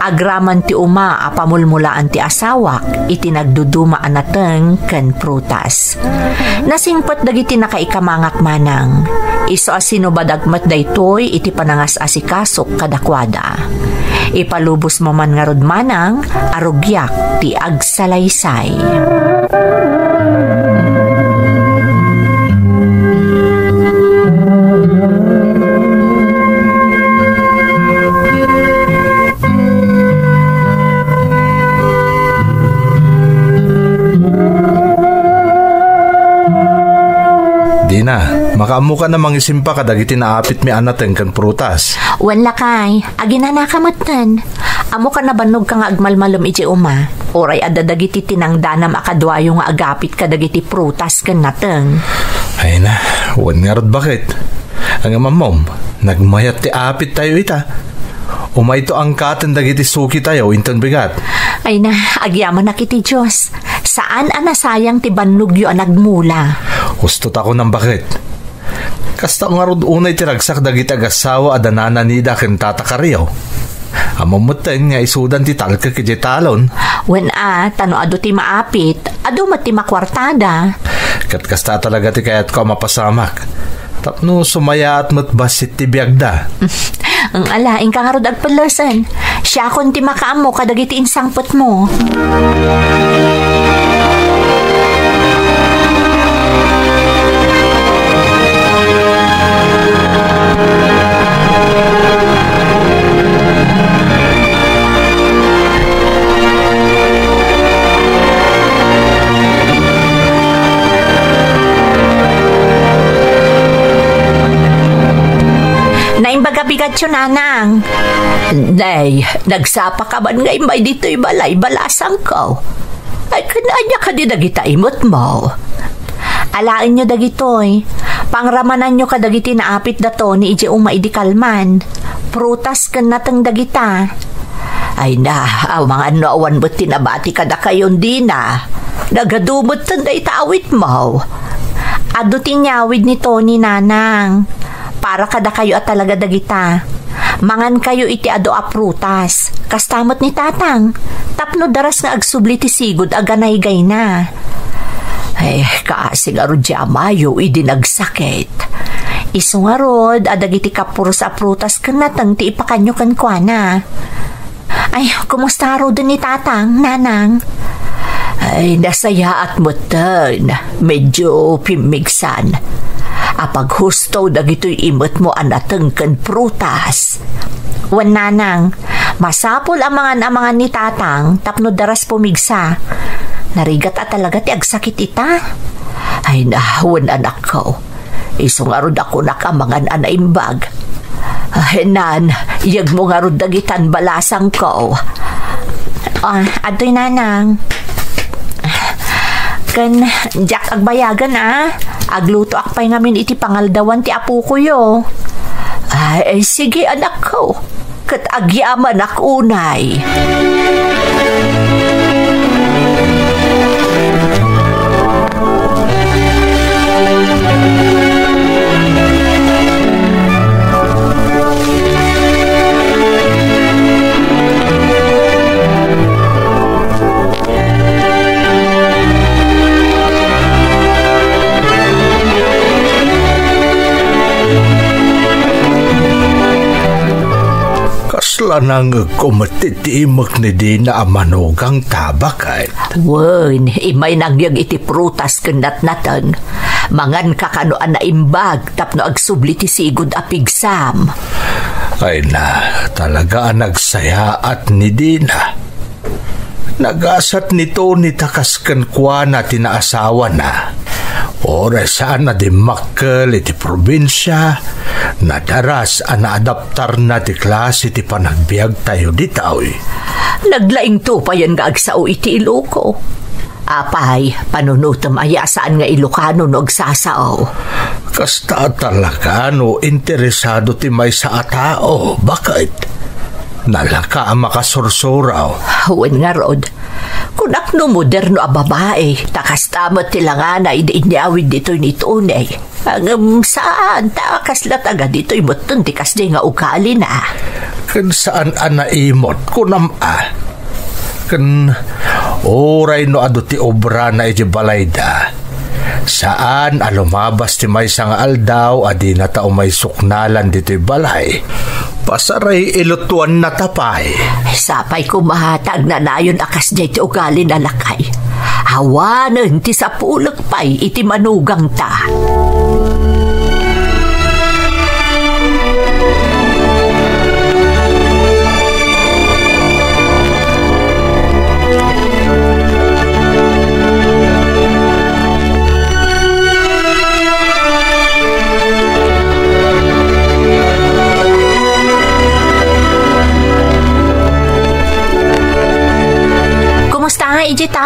agraman ti uma a pamulmulaan ti asawak iti nagduduma a nateng ken prutas. Nasingpet dagiti nakaikamangak manang. Isu a sinubadak met daytoy iti panangas-asikasok kadakuada. Ipalubosmo man ngarud manang a rugiak ti agsalaysay. Dina, Makaammokan a mangisimpa kadagiti naapitmi a nateng ken prutas. Wen lakay, aginanaka metten. Ammok a nabannogka nga agmalmalem idiay uma. Uray adda dagiti tinangdanam a kaduayo nga agapit kadagiti prutas ken nateng. Ay na, wen ngarud, baket. Ngem ammom, nagmayat ti apittayo ita. Umayto angkaten dagiti sukitayo inton bigat. Ay na, agyamanak iti Dios. Saan a nasayang ti bannogyo a nagmula. Husto ta kunam, baket. Kasta ngarud unay ti ragsak dagiti agassawa a da Nana Nida ken Tata Kario. Ammom metten nga isudan ti talkek idiay talon. Wen a, ta no adu ti maapit, adu met ti makuartada. Ket kasta talaga ti kayatko a mapasamak. Tapno sumayaat met bassit ti biagda. Ang ala, inka ngarud agpellesen. Siakon ti makaammo kadagiti insangpetmo. Naimbag a bigatyo, nanang. Nay, nagsapa ka man nga immay ditoy balay, balasangko. Ay, ken ania kadi dagita imetmo? Alaenyo dagitoy. Pangramananyo kadagiti naapit da Tony idiay uma idi kalman. Prutas ken nateng dagita. Ay na, amangan no awan met ti nabati kadakayon dina. Nagadu metten dayta awitmo. Adu ti inyawid ni Tony, nanang. Para kadakayo a talaga dagita. Mangankayo iti adu a prutas. Kasta met ni tatang. Tapno daras nga agsubli ti sigud a ganaygayna. Eh, kaasi ngarud ti amayo idi nagsakit. Isu ngarud a dagiti kapuros a prutas ken nateng ti ipakanyo kenkuana. Ay, kumusta ngaruden ni tatang, nanang? Ay, nasayaat metten. Medyo pimmigsan. Apaghusto dagitoy imetmo a nateng ken prutas. Wen, nanang, masapul a mangan-amangan ni tatang tapno daras pumigsa. Narigat a talaga ti agsakit ita. Ay na, wen, anakko. Isu ngarud a kunak a mangan a naimbag. Ay, nan, iyegmo ngarud dagitan balasangko. Ah, adtoy, nanang. Ken diak agbayagan, a. Aglutoak pay ngamin iti pangaldawan ti apokoyo. Ay, sige, anakko. Ket agyamanak unay. Kasla nangngegko met ti timek ni Dina a manugang ta, baket. Wen, immay nangyeg iti prutas ken natnateng. Manganka kano a naimbag tapno agsubli ti sigud a pigsam. Ay na, talaga a nagsayaat ni Dina. Nagasat ni Tony ta kas kenkuana ti naasawana. Uray saan a dimmakkel iti probinsia, nadaras a naadaptarna ti klase ti panagbiagtayo ditoy. Naglaingto payen nga agsao iti Iloko. Apay, panunotem aya a saan nga Ilokano no agsasao? Kasta talaga no interesado ti maysa a tao, baket? Nalaka a makasursuro. Wen ngarud, kunak no moderno a babai, ta kasta met ti langana idi inyawid ditoy ni Tony. Ngem saan, ta kasla taga ditoy metten ti kasdiay nga ugalina. Ken saan a naimot, kunam a. Ken uray no adu ti obrana iti balayda, saan a lumabas ti maysa nga aldaw a dinata umay suknalan ditoy balay. Pasaray ilutuannata pay. Sapay koma ta agnanayon a kasdiay ti ugalina, lakay. Awanen ti sapulek pay iti manugangta.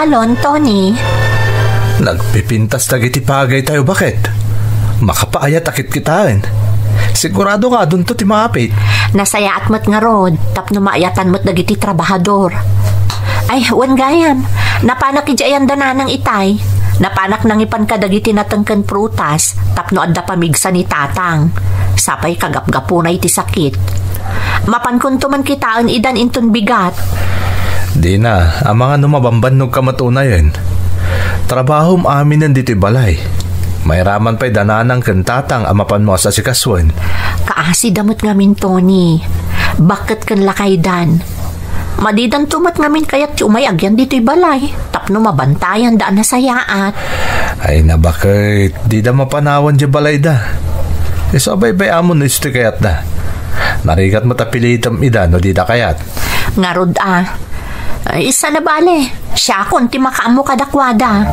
Alon, Tony. Nagpipintas dagiti pagaytayo, baket. Makapaayat a kitkitaen. Sigurado nga adunto ti maapit. Nasayaat met ngarud, tapno maayatan met dagiti trabahador. Ay, wen gayam. Napanak idiay anda nanang itay. Napanak nangipan kadagiti nateng ken prutas. Tapno adda pamigsa ni Tatang. Sapay kagapgapuna iti sakit. Mapankonto man kitaen idan inton bigat. Dina, amangan no mabambannogka met unayen. Trabahom aminen ditoy balay. Mairaman pay da nanang ken tatang a mapanmo a sasikasoen. Kaasida met ngamin, Tony. Bakket ken lakaydan. Madidanto met ngamin kayat ti umay agyan ditoy balay, tapno mabantayanda a nasayaat. Ay, nabaket, dida mapanawan diay balayda. Isu a baybay-amon no isu ti kayatda. Narigat met a pilitem ida no dida kayat. Ngarud a. Ay, sana bale, siakon ti makaammo kadakuada.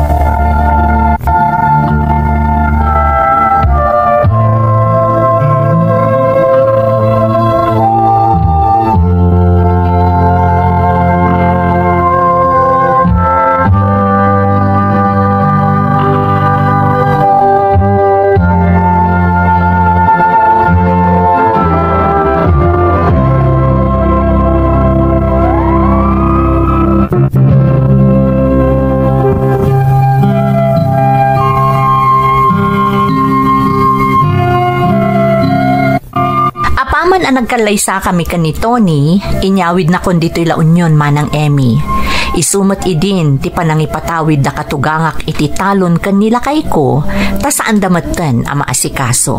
Apaman a nagkallaysakami ken ni Tony, inyawidnakon ditoy La Union, Manang Emmy. Isu met idin ti panangipatawid da katugangak iti talon ken ni lakayko, ta saanda metten a maasikaso.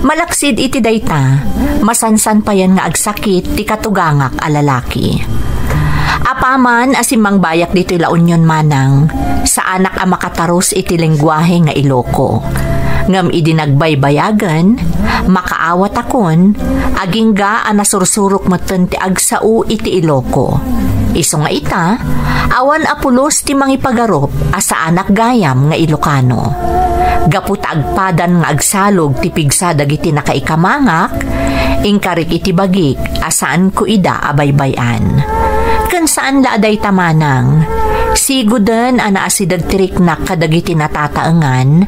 Malaksid iti dayta, masansan payen nga agsakit ti katugangak a lalaki. Apaman a simmangbayak ditoy La Union, Manang, saanak a makatarus iti lengguahe nga Iloko. Ngem idi nagbaybayagen, makaawatakon, agingga a nasursurok metten ti agsao iti Iloko. Isu nga ita, awan a pulos ti mangipagarup a saanak gayam nga Ilokano. Gapu ta agpadan nga agsalog ti pigsa dagiti nakaikamangak, inkarik iti bagik a saanko ida a baybay-an. Ken saan la a dayta, Manang. Siguden a naasideg ti riknak kadagiti natataengan,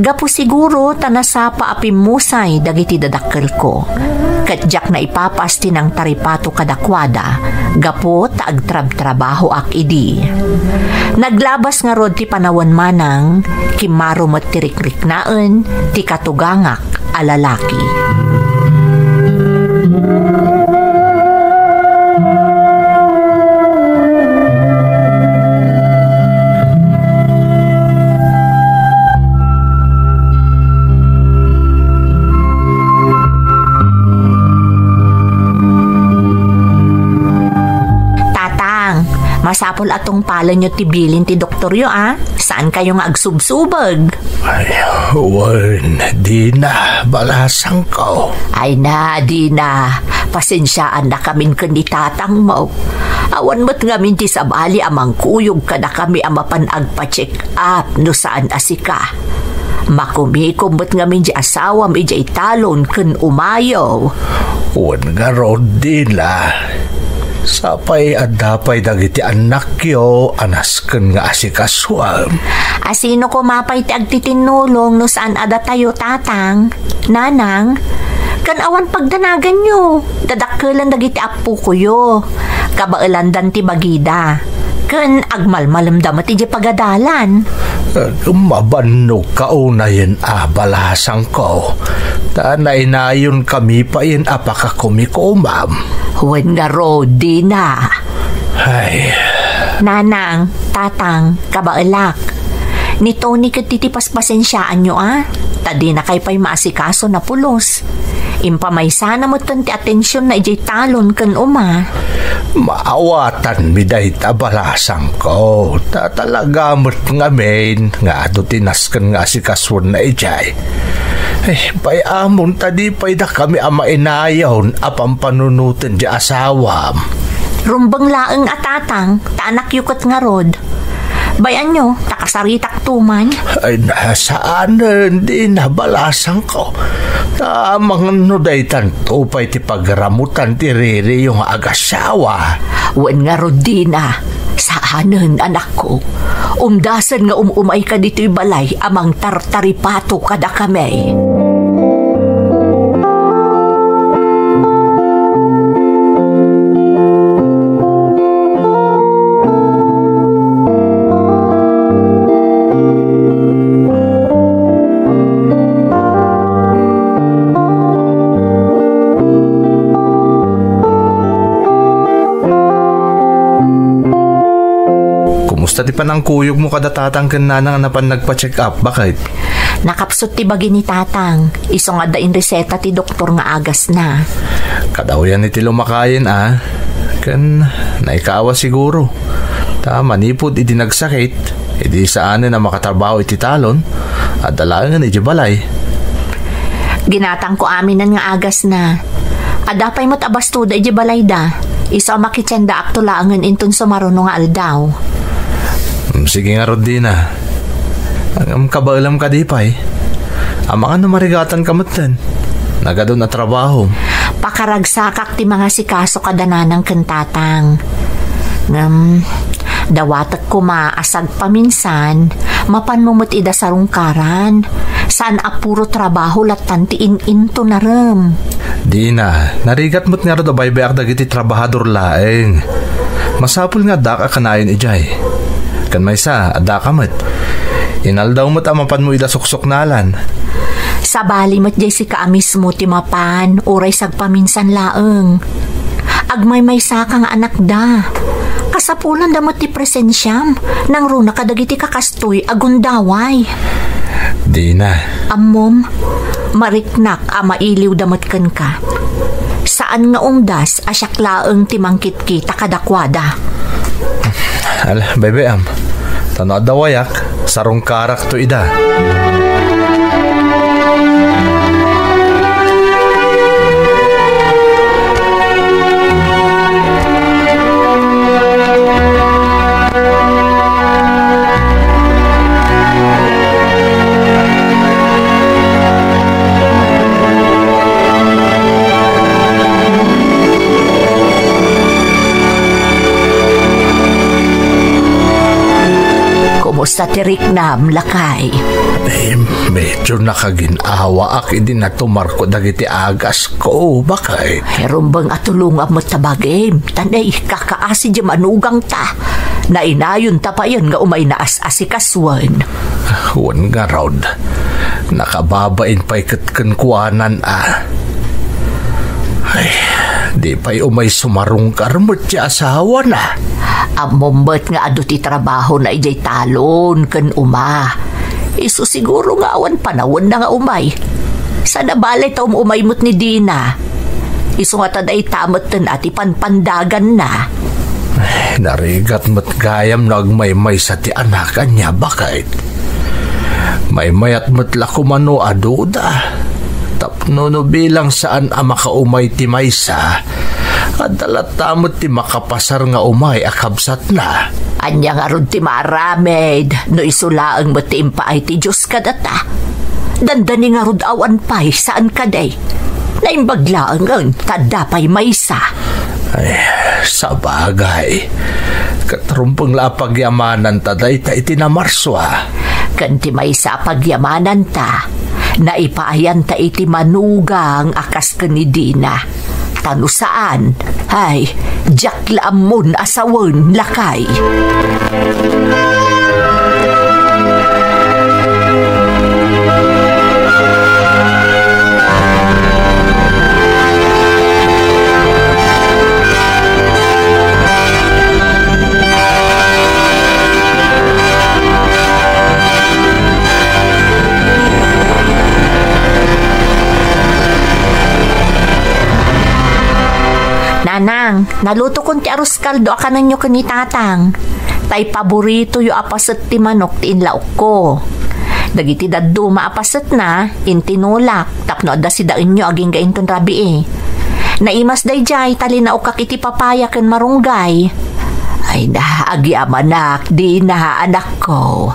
gapu siguro ta nasapa a pimmusay dagiti dadakkelko. Ket diak naipapas ti nangtaripato kadakuada, gapu ta agtrabtrabahoak idi. Naglabas ngarud ti panawen, Manang, kimmaro met ti rikriknaen ti katugangak a lalaki. Tatang, masapul a tungpalenyo ti bilin ti doktoryo, a? Saankayo nga agsubsubeg. Ay, wen, Dina, balasangko. Ay na, Dina, pasensiaannakamin ken ni tatangmo. Awan met ngamin ti sabali a mangkuyog kadakami a mapan agpa-check up no saan a sika. Makumikom met ngamin ti asawam idiay talon ken umayo. Wen ngarud, Dina. Sapay adda pay dagiti annakyo a nasken nga asikasuam. A sino koma pay ti agtitinnulong no saan a datayo, Tatang, Nanang? Ken awan pagdanaganyo, dadakkelen dagiti appokoyo. Kabaelandan ti bagida. Ken agmalmalemda met idiay pagadalan. Mabannog ka unayen a balasangko, ta nainayonkami payen a pakakumikomam. Wen ngarud, Dina. Ay. Nanang, tatang, kabaelak. Ni Tony ket ti paspasensiaanyo, a? Ta dinakay pay maasikaso na pulos. Impamaysana metten ti atensionna idiay talon ken uma. Maawatanmi dayta, balasangko, ta talaga met ngamin nga adu ti nasken nga asikasuenna idiay. Eh, bay-amon ta di pay dakami a mainayon a pampanunoten ti asawam. Rumbeng laeng a tatang, ta anakyo ket ngarud. Bay-anyo, ta kasaritakto man. Ay, na, saanen, Dina, balasangko. Ta amangan no daytanto pay ti pagramutan ti ririyo nga agasawa. Wen ngarud, Dina, Saanen, anakko. Umdasen nga um-umayka ditoy balay a mangtartaripato kadakami. Kumusta ti panangkuyogmo kada tatang ken nanang a napan nagpa-check up, baket? Nakapsut ti bagi ni tatang, isu nga adda inreseta ti doktor nga agasna. Kadawyan iti lumakayen a, ken naikaawa siguro. Ta manipud idi nagsakit, idi saanen a makatrabaho iti talon, adda laengen iti balay. Ginatangko aminen nga agasna. Adda pay met a bastoda iti balayda. Isu a makitiendaakto laengen inton sumaruno nga aldaw. Mm, sige ngarud, Dina. Ngem kabaelam kadi pay? Amangan no marigatanka metten. Nagadun a trabaho. Pakaragsakak ti mangasikaso kada nanang ken tatang. Ngem, dawatek koma a sagpaminsan, mapanmo met ida sarungkaran. Saan a puro trabaho lattan ti in-intonarem. Dina, narigat met ngarud a baybayak dagiti trabahador laeng. Masapul nga addaak a kanayon idiay. Ken maysa, addaka met. Inaldaw met a mapanmo ida suksuknalan. Sabali met diay sika a mismo ti mapan, uray sagpaminsan laeng. Agmaymaysaka nga anakda. Kasapulanda met ti presensiam, nangruna kadagiti kakastoy a gundaway. Dina. Ammom, mariknak a mailiwda met kenka. Saan nga umdas a siak laeng ti mangkitkita kadakuada. Ala, baybayam. Ta no adda wayak, sarungkarakto ida. Kumusta ti riknam, lakay? Eh, medyo nakagin-awaak idi natumarko dagiti agasko, baket. Rumbeng a tulongam met ta bagim, ta naikakaasi di manugangta. Nainayon ta payen nga umayna as-asikasuen. Wen ngarud, nakababain pay ket kenkuanan a. Ay, di pay umay sumarungkar met ti asawana. Ammom met nga adu ti trabahona idiay talon ken uma. Isu siguro nga awan panawenna nga umay. Saan a bale ta um-umay met ni Dina. Isu nga ta dayta metten a ti panpandaganna. Narigat met gayam no agmaymaysa ti anak, ania, baket? Maymayat met la koma no aduda. Tapno no bilang saan a makaumay ti maysa, adda latta met ti makapasar nga umay a kabsatna. Ania ngarud ti maaramid no isu laeng met ti impaay ti Dios kadata? Dandani ngarud awan pay, saan kadi? Naimbag laengen, ta adda pay maysa. Ay, sabagay. Ket rumbeng la a pagyamananta dayta iti namarsua. Ken ti maysa a pagyamananta, naipaayanta iti manugang a kas ken ni Dina. Ta no saan, ay, diak la ammon a sawen, lakay. Nanang, nalutokon ti arroz caldo a kanenyo ken ni Tatang. Tay paboritoyo a paset ti manok ti inlaokko. Dagiti dadduma a pasetna, intinulak tapno adda sidaenyo agingga inton rabii. Naimas daydiay ta linaokak iti papaya ken marunggay. Ay na, agyamanak, Dina, anakko.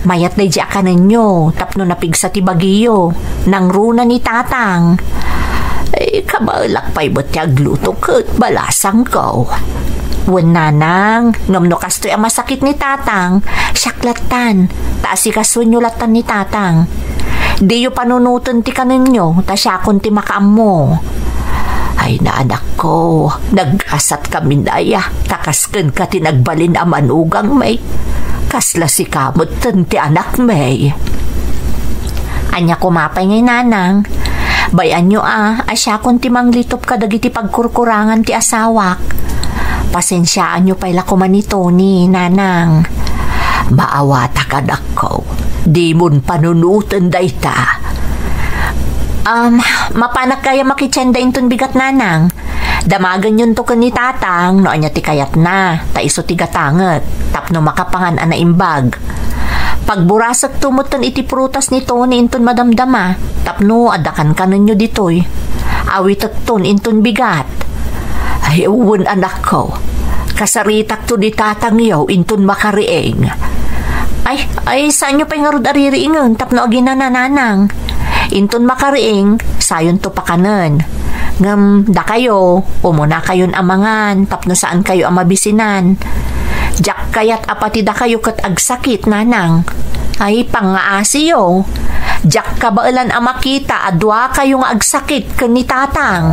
Mayat daydiay a kanenyo tapno napigsa ti bagiyo. Nangruna ni Tatang. Ay, kabaelak pay met ti agluto ket balasangko. Wen, nanang, ngem no kastoy a masakit ni tatang, siak lattan, ta asikasoenyo lattan ni tatang. Diyo panunoten ti kanenyo, ta siakon ti makaammo. Ay, anakko, naggasat kami, nay, a, ta kas kenka ti nagbalin a manugangmi. Kasla sika metten ti anakmi. Ania koma pay ngay, nanang? Bay-anyo a, a siakon ti manglitup kadagiti pagkurkurangan ti asawak. Pasensiaanyo pay la koma ni Tony, nanang. Maawatak, anakko. Dimon panunoten dayta. Um, mapanak gayam a makitienda inton bigat, nanang. Damagenyonto ken ni tatang no ania ti kayatna, ta isu ti gatangek, tapno makapangan a naimbag. Pagburasekto metten iti prutas ni Tony inton madamdama, tapno adda kankanenyo ditoy. Awitekton inton bigat. Ay, wen, anakko. Kasaritakto ni tatangyo inton makariing. Ay, ay, saanyo pay ngarud a ririingen tapno aginana, nanang. Inton makariing, sayonto pakanen. Ngem dakayo, umunakayon a mangan tapno saankayo a mabisinan. Diak kayat a pati dakayo ket agsakit, nanang. Ay, pangngaasiyo. Diak kabaelan a makita a duakayo nga agsakit ken ni tatang.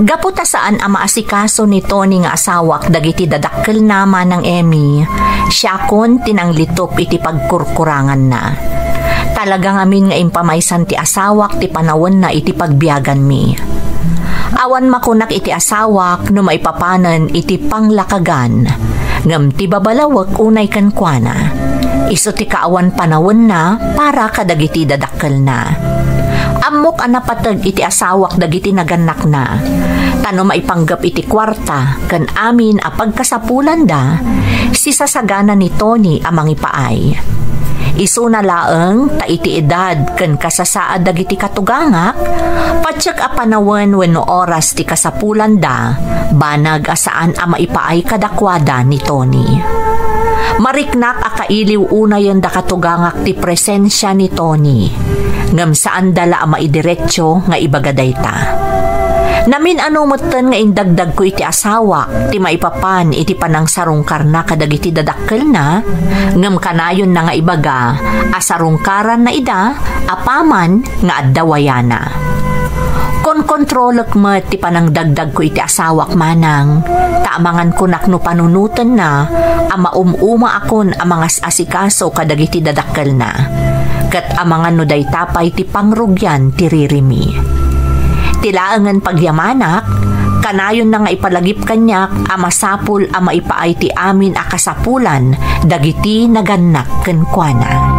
Gapu ta saan a maasikaso ni Tony nga asawak dagiti dadakkelna, Manang Emmy, siakon ti nanglitup iti pagkurkuranganna. Talaga ngamin nga impamaysan ti asawak ti panawenna iti pagbiaganmi. Awan makunak iti asawak no maipapanen iti panglakagan, ngem ti babalawek unay kenkuana. Isu ti kaawan panawenna para kadagiti dadakkelna. Ammok a napateg iti asawak dagiti nagannakna, ta no maipanggep iti kuarta ken amin a pagkasapulanda, sisasagana ni Tony a mangipaay. Isuna laeng ta iti edad ken kasasaad dagiti katugangak, patiek a panawen wenno oras ti kasapulanda, banag a saan a maipaay kadakuada ni Tony. Mariknak a kailiw unayen da katugangak ti presensia ni Tony, ngem saanda la a maidiretso nga ibaga dayta. Namin-ano metten nga indagdagko iti asawak ti maipapan iti panangsarungkarna kadagiti dadakkelna, ngem kanayonna nga ibaga a sarungkaranna ida apaman nga adda wayana. Konkontrolek met ti panangdagdagko iti asawak, Manang, ta amangan kunak no panunotenna a maum-umaakon a mangas-asikaso kadagiti dadakkelna, ket amangan no dayta pay ti pangrugian ti ririmi. Ti laengen pagyamanak, kanayonna nga ipalagip kaniak a masapul a maipaay ti amin a kasapulan dagiti nagannak kenkuana.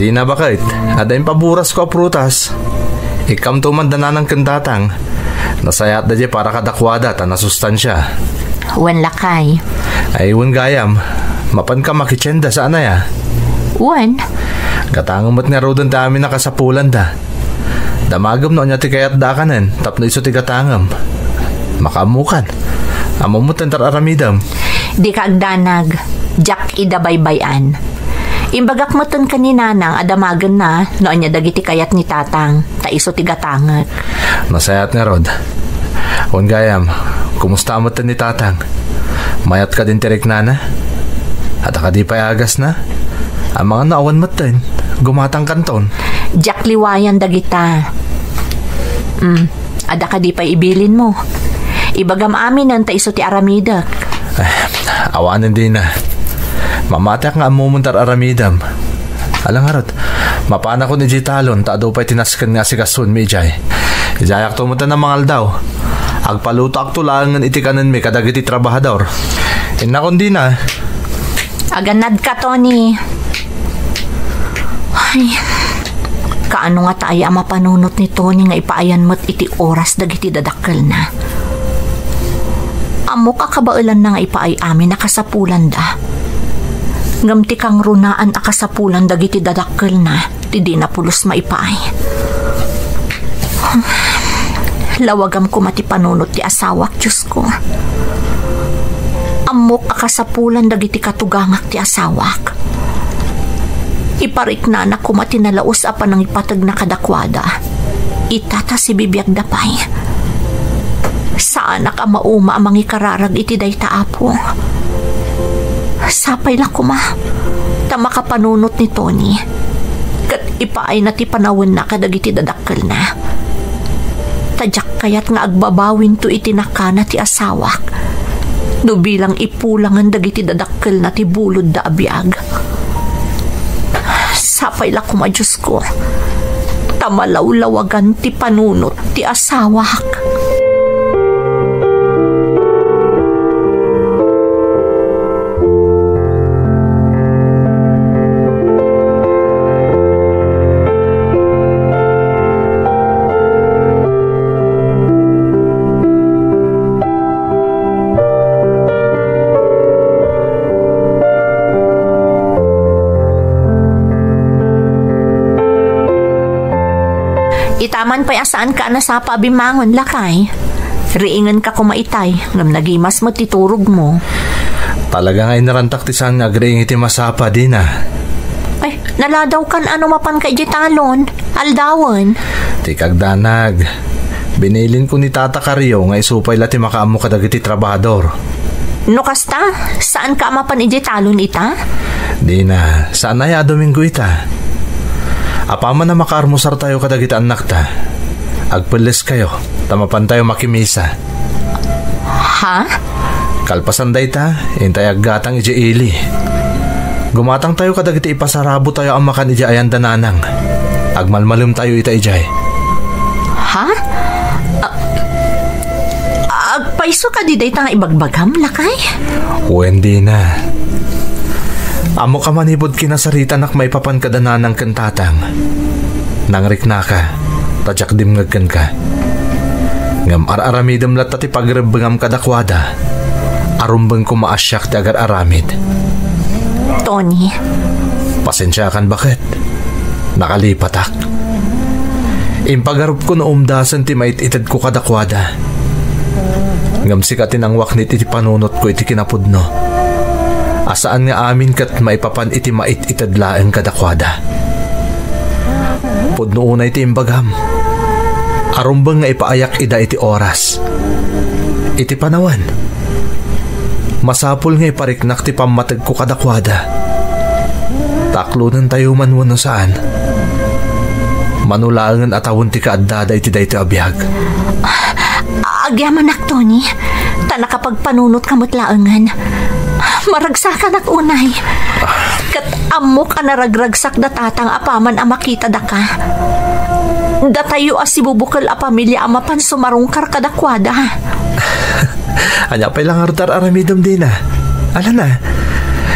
Dina, baket, adda impaburasko a prutas. Ikkamto man da nanang ken tatang. Nasayaat daydiay para kadakuada ta nasustansia. Wen, lakay. Ay, wen gayam. Mapanka makitienda, saan aya? Wen. Gatangem met ngaruden ti amin a kasapulanda. Damagem no ania ti kayatda a kanen tapno isu ti gatangem. Makaammokan. Ammom met ti ar-aramidem. Dika agdanag. Diak ida baybay-an. Imbagak metten ken ni nanang a damagenna no ania dagiti kayat ni tatang, ta isu ti gatangek. Nasayaat ngarud. Wen gayam, kumusta met ni tatang? Mayat kadin ti riknana? Adda kadi pay agasna? Amangan no awan metten, gumatangkanton. Diak liwayan dagita. Mm. Adda kadi pay ibilinmo? Ibagam aminen ta isu ti aramidek. Eh, awanen dina. Mamatiak nga ammom ti ar-aramidem. Ala ngarud, mapanakon idiay talon ta adu pay ti nasken nga asikasoenmi idiay. Idiayakto met a mangaldaw. Agpalutoakto laengen iti kanenmi kadagiti trabahador. Innakon dina. Aganadka, Tony. Ay, kaano ngata aya a mapanunot ni Tony nga ipaayan met iti oras dagiti dadakkelna? Ammok a kabaelanna nga ipaay amin a kasapulanda. Ngem ti kangrunaan a kasapulan dagiti dadakkelna ti dina pulos maipaay. Lawagam koma ti panunot ti asawak, Diosko. Ammok a kasapulan dagiti katugangak ti asawak. Ipariknana koma ti nalaus a panangipategna kadakuada. Ita ta sibibiagda pay. Saanak a mauma a mangikararag iti dayta, Apo. Sapay la koma ta makapanunot ni Tony ket ipaayna ti panawenna kadagiti dadakkelna. Ta diak kayat nga agbabawinto iti nakana ti asawak no bilang ipulangen dagiti dadakkelna ti bulodda a biag. Sapay la koma, Diosko, ta malawlawagan ti panunot ti asawak. Itaman pay a saanka a nasapa a bimmangon, lakay. Riingenka koma itay, ngem nagimas met ti turogmo. Talaga nga inarantak ti saan nga agriing iti masapa, Dina. Ay, naladawkan a no mapanka idiay talon, aldawen. Ti kagdanag, binilinko ni Tata Kario nga isu pay la ti makaammo kadagiti trabahador. No kasta, saanka a mapan idiay talon ita? Dina, saan aya a Domingo ita? Apaman a makaarmusartayo kadagiti annakta, agpelleskayo, ta mapantayo makimisa. Ha? Kalpasan dayta, intay aggatang idiay ili. Gumatangtayo kadagiti ipasarabotayo a makan idiay ayan da Nanang. Agmalmalemtayo ita idiay. Ha? A-, agpayso kadi dayta nga ibagbagam, lakay? Wen, Dina. Ammok a manipud kinasaritanak maipapan kada Nanang ken Tatang, nangriknaka, ta diak dimngeg kenka. Ngem ar-aramidem latta ti pagrebbengam kadakuada. Arumbeng koma a siak ti agar-aramid. Tony. Pasensiakan, baket. Nakalipatak. Impagarupko no umdasen ti mait-itedko kadakuada. Ngem sika ti nangwaknit iti panunotko iti kinapudno. A saan nga amin ket maipapan iti mait-ited laeng kadakuada. Pudno unay ti imbagam. Arumbeng nga ipaayak ida iti oras, iti panawen. Masapul nga ipariknak ti pammategko kadakuada. Taklonentayo man wenno saan, mano laengen a tawen ti kaaddada iti daytoy a biag. Agyamanak, Tony, ta nakapagpanunotka met laengen. Maragsakanak unay. Ket ammok a naragragsak da Tatang apaman a makitadaka. Datayo a sibubukel a pamilia a mapan sumarungkar kadakuada. Ania pay la ngarud ti ar-aramidem, Dina? Alana,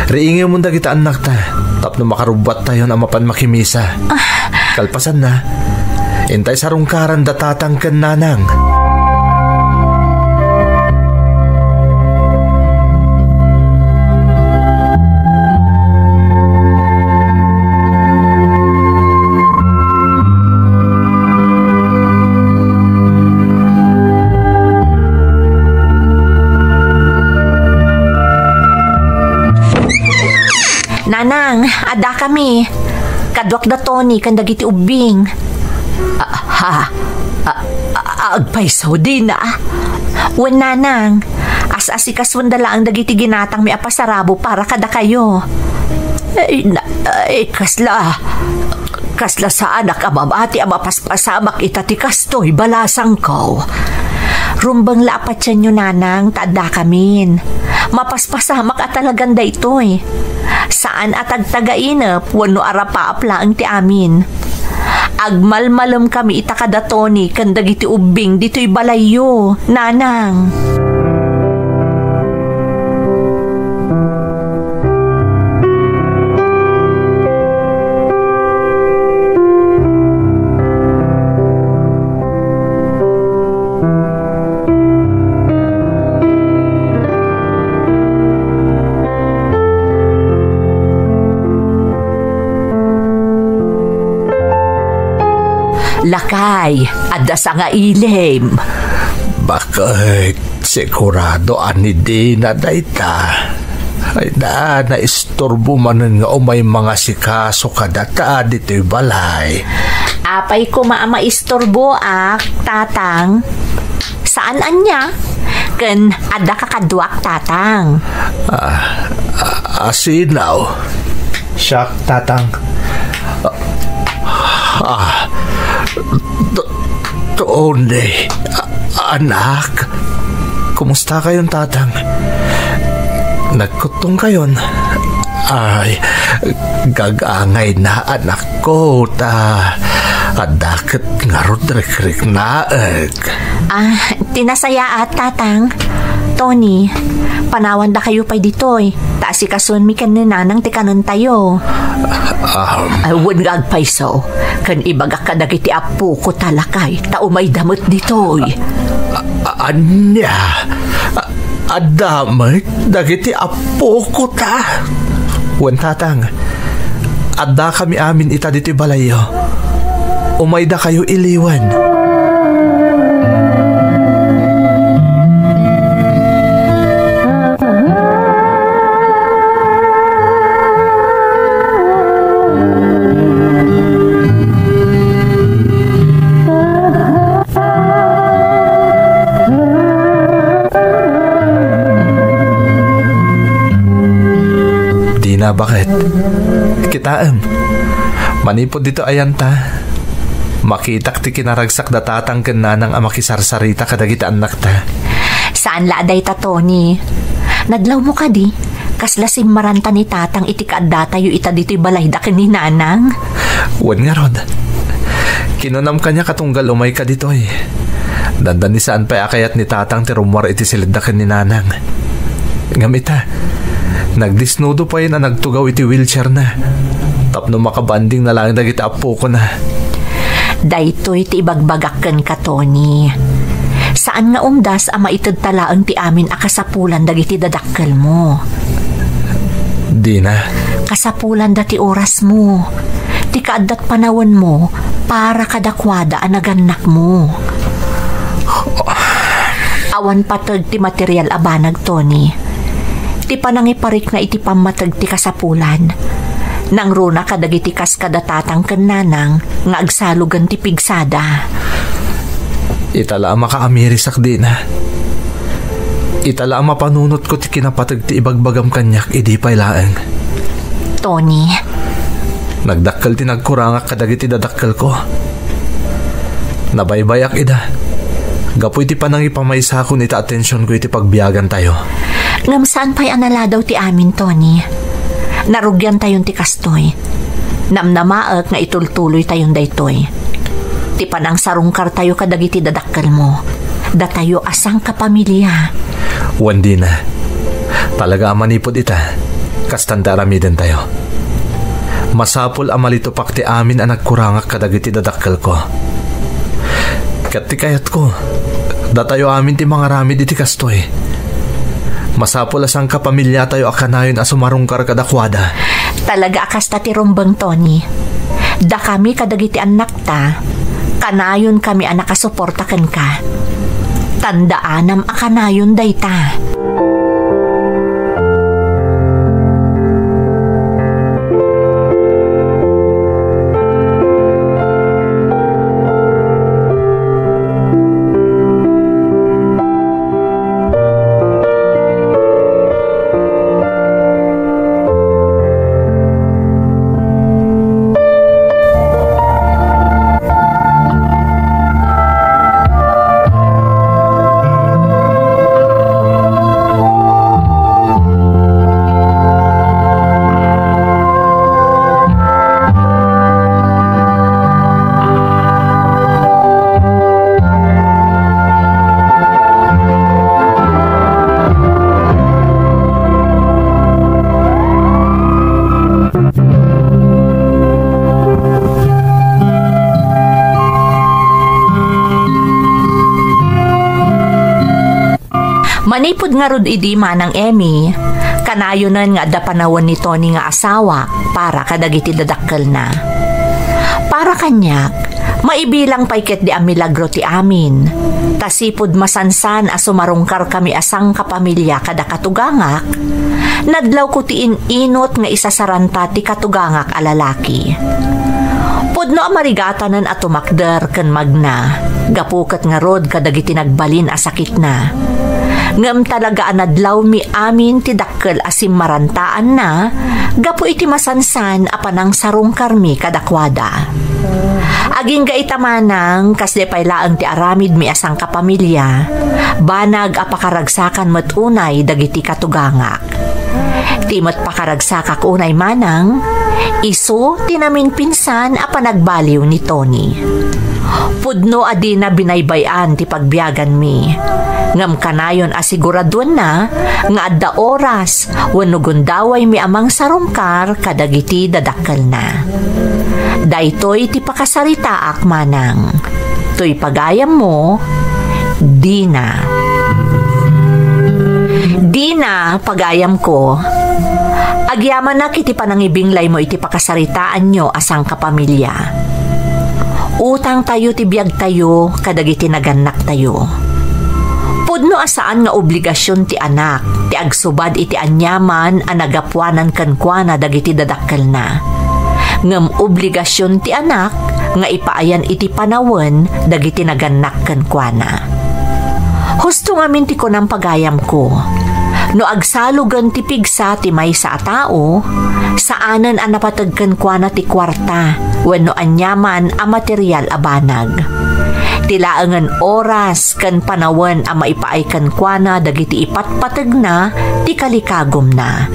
riingem dagiti annakta tapno makarubbuattayon a mapan makimisa. Ah. Kalpasanna, intay sarungkaran da Tatang ken Nanang. Nanang, adda kami. Kaduak da Tony ken dagiti ubbing. Ah, ha? Ah, ah, agpayso, Dina? Wen, Nanang, as-asikasuenda laeng dagiti ginatangmi a pasarabo para kadakayo. Ay, na, ay, kasla, kasla saanak a mamati a mapaspasamak ita ti kastoy, balasangko. Rumbeng la a patienyo, Nanang, ta addakamin. Mapaspasamak a talagan daytoy. Saan a tagtagainep wenno arapaap laeng ti amin. Agmalmalemkami ita kada Tony ken dagiti ubbing ditoy balayyo, Nanang. Lakay, adda sangailim. Bakit? Sigurado a ni Dina dayta. Ay na, naistorbo manen nga umay mangasikaso kadata ditoy balay. Apay koma a maistorboak, Tatang? Saan ania? Ken adda kakaduak, Tatang. Ah, ah, asinaw. Siak, Tatang. Ah, ah, T-, Tony, a-, anak, kumusta kayon, Tatang? Nagkuttong kayon? Ay, gagangay na, anakko, ta adda ket ngarud rikriknaek. Ah, ti nasayaat, Tatang. Tony, panawandakayo pay ditoy, ta asikasuenmi ken ni Nanang ti kanentayo. Um. Ah, wen nga agpayso, ken ibagak kadagiti appoko ta, Lakay, ta umayda met ditoy. A-, a-, ania? A-, adda met dagiti appoko ta? Wen, Tatang. Addakami amin ita ditoy balayyo. Umaydakayo iliwan. Dina, baket? Kitaem. Manipud ditoy ayanta, makitak ti kinaragsak da Tatang ken Nanang a makisarsarita kadagiti annakta. Saan la a dayta, Tony. Nadlawmo kadi, kasla simmaranta ni Tatang iti kaaddatayo ita ditoy balayda ken ni Nanang? Wen ngarud. Kinunam kaniak a tunggal umayka ditoy. Dandani saan pay a kayat ni Tatang ti rummuar iti silidda ken ni Nanang. Ngem ita, nagdisnudo payen a nagtugaw iti wheelchairna tapno makabandingna laeng dagiti appokona. Daytoy ti ibagbagak kenka, Tony. Saan nga umdas a maitedta laeng ti amin a kasapulan dagiti dadakkelmo. Dina. Kasapulanda ti orasmo, ti kaaddat panawenmo para kadakuada a nagannakmo. Awan pateg ti material a banag, Tony. Ti panangiparikna iti pammateg ti kasapulan. Nangruna kadagiti kas kada Tatang ken Nanang nga agsalugen ti pigsada. Ita la a makaamirisak, Dina. Ita la a mapanunotko ti kinapateg ti ibagbagam kaniak idi pay laeng. Tony. Nagdakkel ti nagkurangak kadagiti dadakkelko. Nabaybayak ida. Gapu iti panangipamaysaakon iti atensionko iti pagbiagantayo. Ngem saan pay a naladaw ti amin, Tony. Narugiantayon ti kastoy. Namnamaek nga itultuloytayon daytoy. Ti panangsarungkartayo kadagiti dadakkelmo, datayo a sangkapamilia. Wen, Dina, talaga a manipud ita, kastan ti aramidentayo. Masapul a malitupak ti amin a nagkurangak kadagiti dadakkelko. Ket ti kayatko, datayo amin ti mangaramid iti kastoy. Masapul a sangkapamiliatayo a kanayon a sumarungkar kadakuada. Talaga a kasta ti rumbeng, Tony. Dakami kadagiti annakta, kanayonkami a nakasuporta kenka. Tandaanam a kanayon dayta. Manipud ngarud idi, Manang Emmy, kanayonen nga adda panawen ni Tony nga asawa para kadagiti dadakkelna. Para kaniak, maibilang pay ketdi a milagro ti amin, ta sipud masansan a sumarungkarkami a sangkapamilia kada katugangak, nadlawko ti in-inut nga isasaranta ti katugangak a lalaki. Pudno a marigatanen a tumakder ken magna, gapu ket ngarud kadagiti nagbalin a sakitna. Ngem talaga a nadlawmi amin ti dakkel a simmarantaanna gapu iti masansan a panangsarungkarmi kadakuada. Agingga ita, Manang, kasdi pay laeng ti aramidmi a sangkapamilia, banag a pakaragsakan met unay dagiti katugangak. Ti met pakaragsakak unay, Manang, isu ti naminpinsan a panagbaliw ni Tony. Pudno a dina binaybay-an ti pagbiaganmi, ngem kanayon a siguraduenna nga adda oras wenno gundawaymi a mangsarungkar kadagiti dadakkelna. Daytoy ti pakasaritaak, Manang. Toy pagayammo, Dina. Dina, pagayamko. Agyamanak iti panangibinglaymo iti pakasaritaanyo a sangkapamilia. Utangtayo ti biagtayo kadagiti nagannaktayo. Pudno a saan nga obligasion ti anak ti agsubad iti aniaman a nagapuanan kenkuana dagiti dadakkelna. Ngem obligasion ti anak nga ipaayan iti panawen dagiti nagannak kenkuana. Husto ngamin ti kunam, pagayamko. No agsalugen ti pigsa ti maysa a tao, saanen a napateg kenkuana ti kuarta wenno aniaman a material a banag. Ti laengen oras ken panawen a maipaay kenkuana dagiti ipatpategna ti kalikagumna.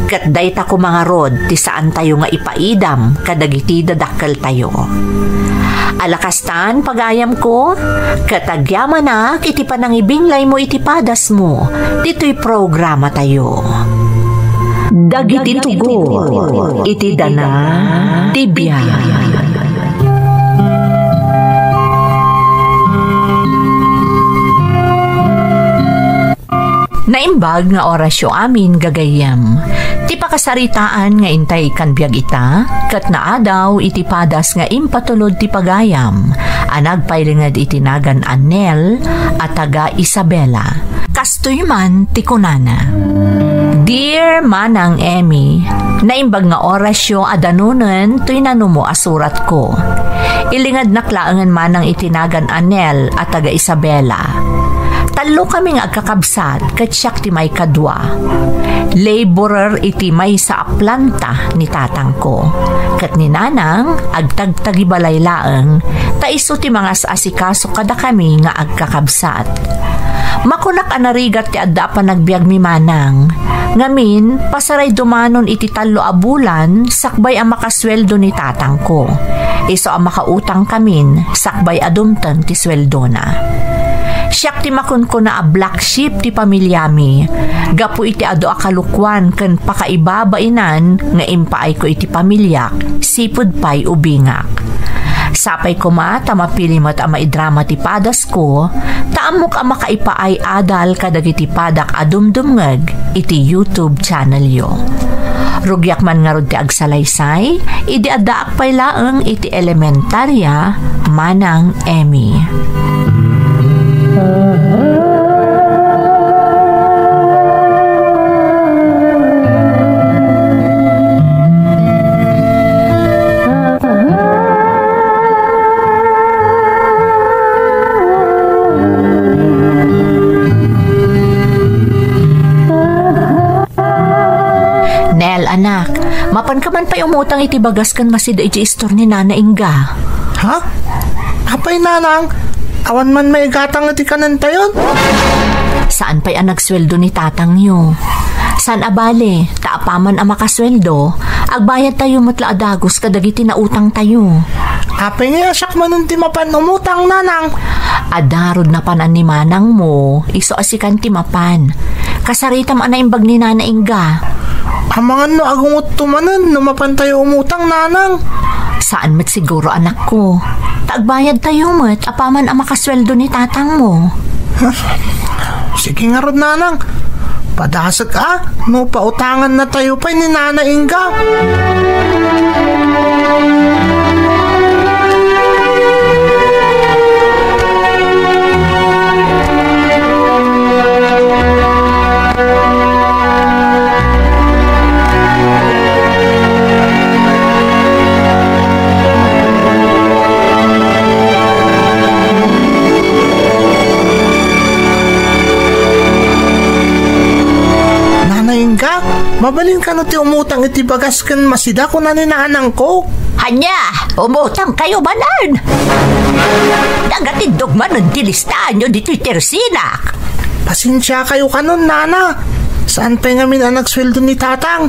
Ket dayta koma ngarud ti saantayo nga ipaidam kadagiti dadakkeltayo. Ala kastan, pagayamko, ket agyamanak iti panangibinglaymo iti padasmo ditoy programatayo. Dagiti tugot iti dana ti biag. Naimbag nga orasyo amin, gagayyem. Ti pakasaritaan nga intay kan biag ita, ket naadaw iti padas nga impatulod ti pagayam a nagpailinged iti nagan a Nel a taga Isabela. Kastoy man ti kunana, "Dear Manang Emmy, naimbag nga orasyo a danonen toy nanumo a suratko. Ilingednak laengen manang iti nagan a Nel a taga Isabela. Tallo kami nga agkakabsat ket siak ti maikadua. Laborer iti maysa a planta ni tatangko. Ket ni nanang, agtagtagibalay laeng, ta isu ti mangas-asikaso kadakami nga agkakabsat. Makunak a narigat ti adda a panagbiagmi, manang. Ngamin, pasaray dumanon iti tallo a bulan sakbay a makasueldo ni tatangko. Isu a makautangkamin sakbay a dumteng ti sueldona. Siak ti makunkuna a black sheep ti pamiliami, gapu iti adu a kalukuan ken pakaibabainan nga impaayko iti pamiliak, sipud pay ubingak. Sapay koma ta mapili met a maidrama ti padasko, ta ammok a makaipaay adal kadagiti padak a dumdumngeg iti YouTube channelyo. Rugiak man ngarud ti agsalaysay, idi addaak pay laeng iti elementaria, Manang Emmy." Nel, anak, mapanka man pay umutang iti bagas ken masida idiay istor ni Nana Inga. Ha? Apay, nanang? Awan man maigatang iti kanentayon? Saan pay a nagsueldo ni tatangyo. Saan a bale, ta apaman a makasueldo, agbayadtayo met la a dagus kadagiti nautangtayo. Apay nga siak manen ti mapan umutang, nanang? Adda ngarud napanan ni manangmo, isu a sikan ti mapan. Kasaritam a naimbag ni Nana Inga. Amangan no agungotto manen no mapantayo umutang, nanang. Saan met siguro, anakko. Ta agbayadtayo met apaman a makasueldo ni tatangmo. Sige ngarud, nanang. Padasek a, no pautangannatayo pay ni Nana Inga. Nana Inga, mabalin kano ti umutang iti bagas ken masida, kuna ni nanangko? Ania, umutang kayo manen? Nagatindog manen ti listaanyo ditoy tersinak. Pasensia kayo kanon, nana. Saan pay ngamin a nagsueldo ni tatang?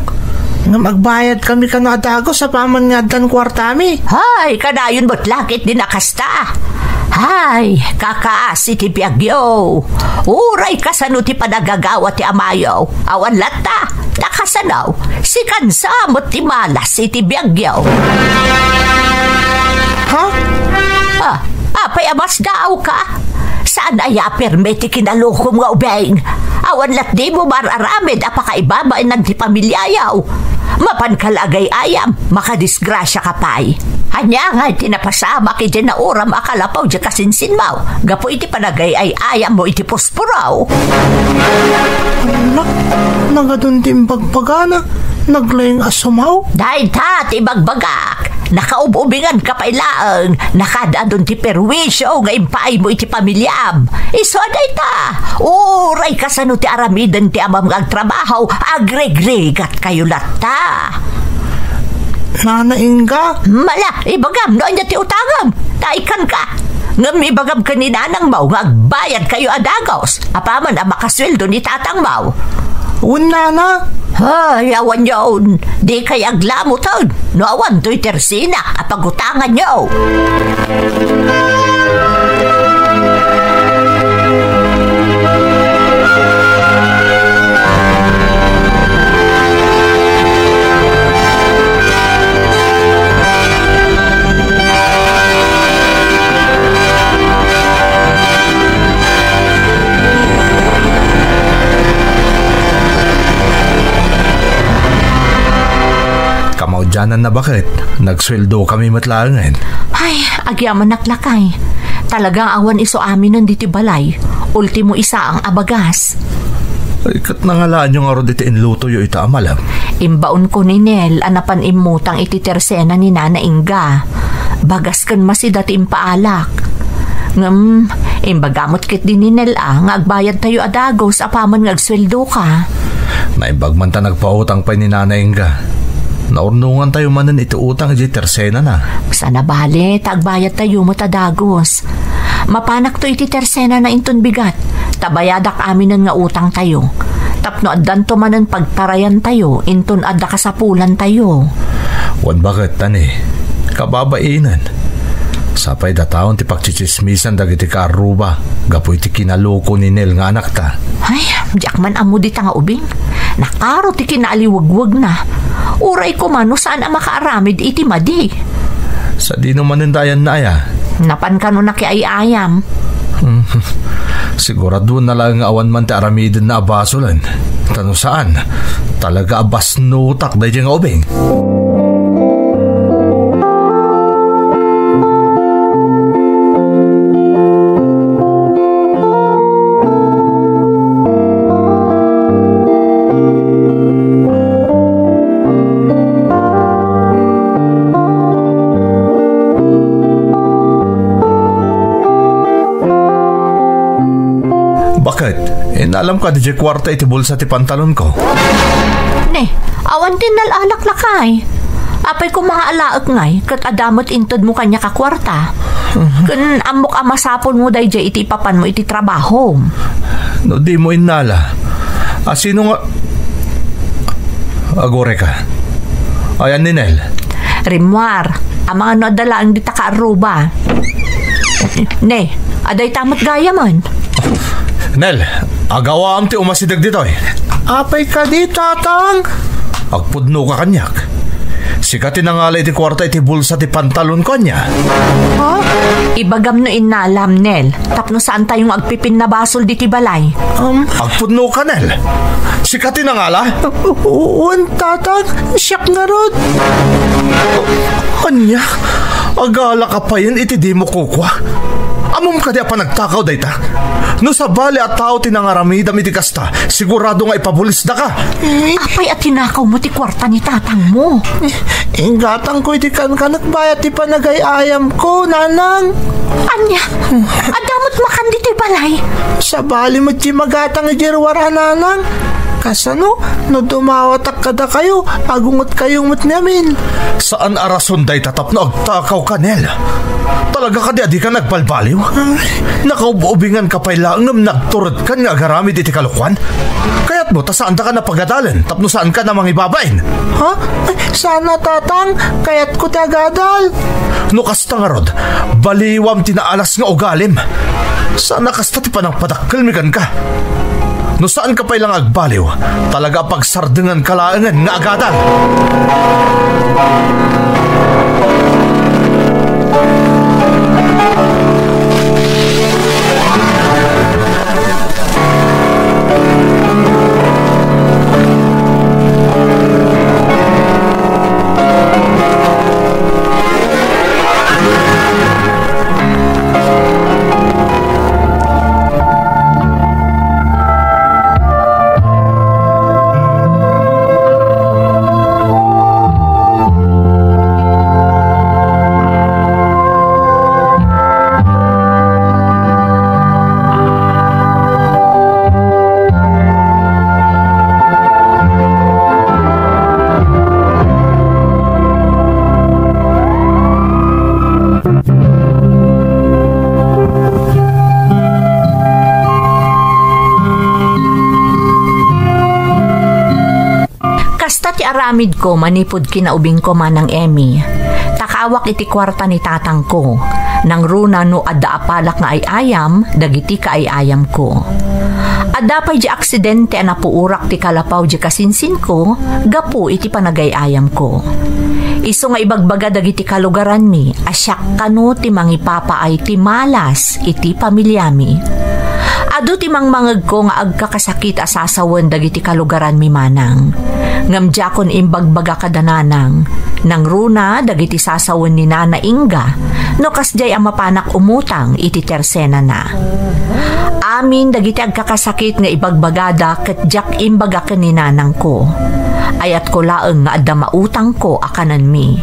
Ngem agbayad kami kano a dagus apaman nga addan kuartami. Hay, kanayon met lakit din a kasta. Hay, kakaasi ti biagyo. Uray kasano ti panagagawa ti amayo. Awan latta, ta kasano, sikansa met ti malas iti biagyo. Ha? Ah, apay a masdaawka? Saan aya a pirme ti kinalukom nga ubing? Awan latdimo mar-aramid a pakaibabaenan ti pamiliayo. Mapanka la agay-ayam, makadisgrasiaka pay. Ania ngay ti napasamak idiay nauram a kalapaw diay kasinsinmo gapu iti panagay-ay-ayammo iti puspuraw? Ala, nangadun ti imbagbagana, naglaing a sumaw. Dayta ti ibagbagak. Nakaub-ubinganka pay laeng, nakaad-adun ti perwisio nga impaaymo iti pamiliam. Isu a dayta, uray kasano ti aramiden ti amam nga agtrabaho, agrigrigatkayo latta. Nana Inga? Mala, ibagam no ania ti utangem. Ta ikkanka. Ngem ibagam ken ni nanangmo nga agbayadkayo a dagus apaman a makasueldo ni tatangmo. Wen, nana. Ay, awan yon. Dikay aglamuton no awan toy tersinak a pagutanganyo. Kamaudiananna, baket, nagsueldo kami met laengen. Ay, agyamanak, lakay. Talagang awan isu aminen diti balay. Ultimo isaang a bagas. Ay, ket nangalaanyo ngarud iti inlutoyo ita a malem? Imbaonko ni Nel a napan immutang iti tersena ni Nana Inga. Bagas ken masida ti impaalak. Ngem, imbaga met ketdi ni Nel a nga agbayadtayo a dagus apaman nga agsueldoka. Naimbag man ta nagpautang pay ni Nana Inga. Naurnongantayo manen iti utang idiay tersenana. Sana bale, ta agbayadtayo met a dagus. Mapanakto iti tersenana inton bigat, ta bayadak aminen nga utangtayo. Tapno addanto manen pagtarayantayo inton adda kasapulantayo. Wen, baket, tani, kababainen. Sapay dataon ti pagtsitsismisan dagiti kaarruba gapu iti kinaloko ni Nel nga anakta. Ay, diak man ammo dita nga ubing. Nakaro ti kinaaliwegwegna. Uray koma no saan a makaaramid iti madi. Sadino manen dayanna aya? Napan kano nakiay-ayam. Hmm. Siguraduenna laeng nga awan man ti aramidenna a basolen. Ta no saan, talaga a basnotak daydiay nga ubing. Baket, innalam kadi diay kuarta iti bulsa ti pantalonko? Ne, awan ti innal-alak, lakay. Apay koma nga alaek ngay, ket adda met intedmo kaniak a kuarta. Mhm. Ken ammok a masapulmo daydiay iti ipapanmo iti trabahom. No dimo innala, a sino nga, agurayka. Ayan ni Nel. Rimmuar, amangan no adda laeng dita kaarruba. Ne, adda ita met gayamen. Nel, agawaam ti umasideg ditoy. Apay kadi, Tatang? Agpudnoka kaniak. Sika ti nangala iti kuarta iti bulsa ti pantalonko, ania? Ha? Ibagam no innalam, Nel, tapno saantayo nga agpipinnabasol ditoy balay. Um, agpudno ka, Nel. Sika ti nangala? U-, u-, wen, Tatang, siak ngarud. Ania? Agalaka payen iti dimo kukua? Ammom kadi a panagtakaw dayta? No sabali a tao ti nangaramidam iti kasta, sigurado nga ipabulisdaka. Apay a tinakawmo ti kuarta ni tatangmo? Inggatangko iti kankanak bayat ti panagay-ayamko, Nanang. Ania? Adda met makan ditoy balay? Sabali met ti magatang idiay ruar a, Nanang. Kasano no dumawatak kadakayo, agungetkayo met ngamin? Saan a rason dayta tapno agtakawka, Nel. Talaga kadi a dika nagbalbaliw? Nakaub-ubinganka pay laeng ngem nagturedkan nga agaramid iti kalokuan? Kayatmo ta saandaka napagadalen tapno saanka a mangibabain? Ha? Ay, saan a, Tatang. Kayatko ti agadal. No kasta ngarud, baliwam ti naalas nga ugalim. Saan a kasta ti panangpadakkelmi kenka. No saanka pay la nga agbaliw, talaga a pagsardenganka laengen nga agadal. Kasta ti aramidko manipud kinaubingko, Manang Emmy. Takawak iti kuarta ni tatangko. Nangruna no adda a palak nga ay-ayam dagiti kaay-ayamko. Adda pay di aksidente a napuorak ti kalapaw di kasinsinko gapu iti panagay-ayamko. Isu nga ibagbaga dagiti kalugaranmi a siak kano ti mangipapaay ti malas iti pamiliami. Adu ti mangmangegko nga agkakasakit a sasawen dagiti kalugaranmi, Manang. Ngem diakon imbagbaga kada nanang, nangruna dagiti sasawen ni Nana Inga no kasdiay a mapanak umutang iti tersenana. Amin dagiti agkakasakit nga ibagbagada ket diak imbaga ken ni nanangko. Ayatko laeng nga adda mautangko a kanenmi.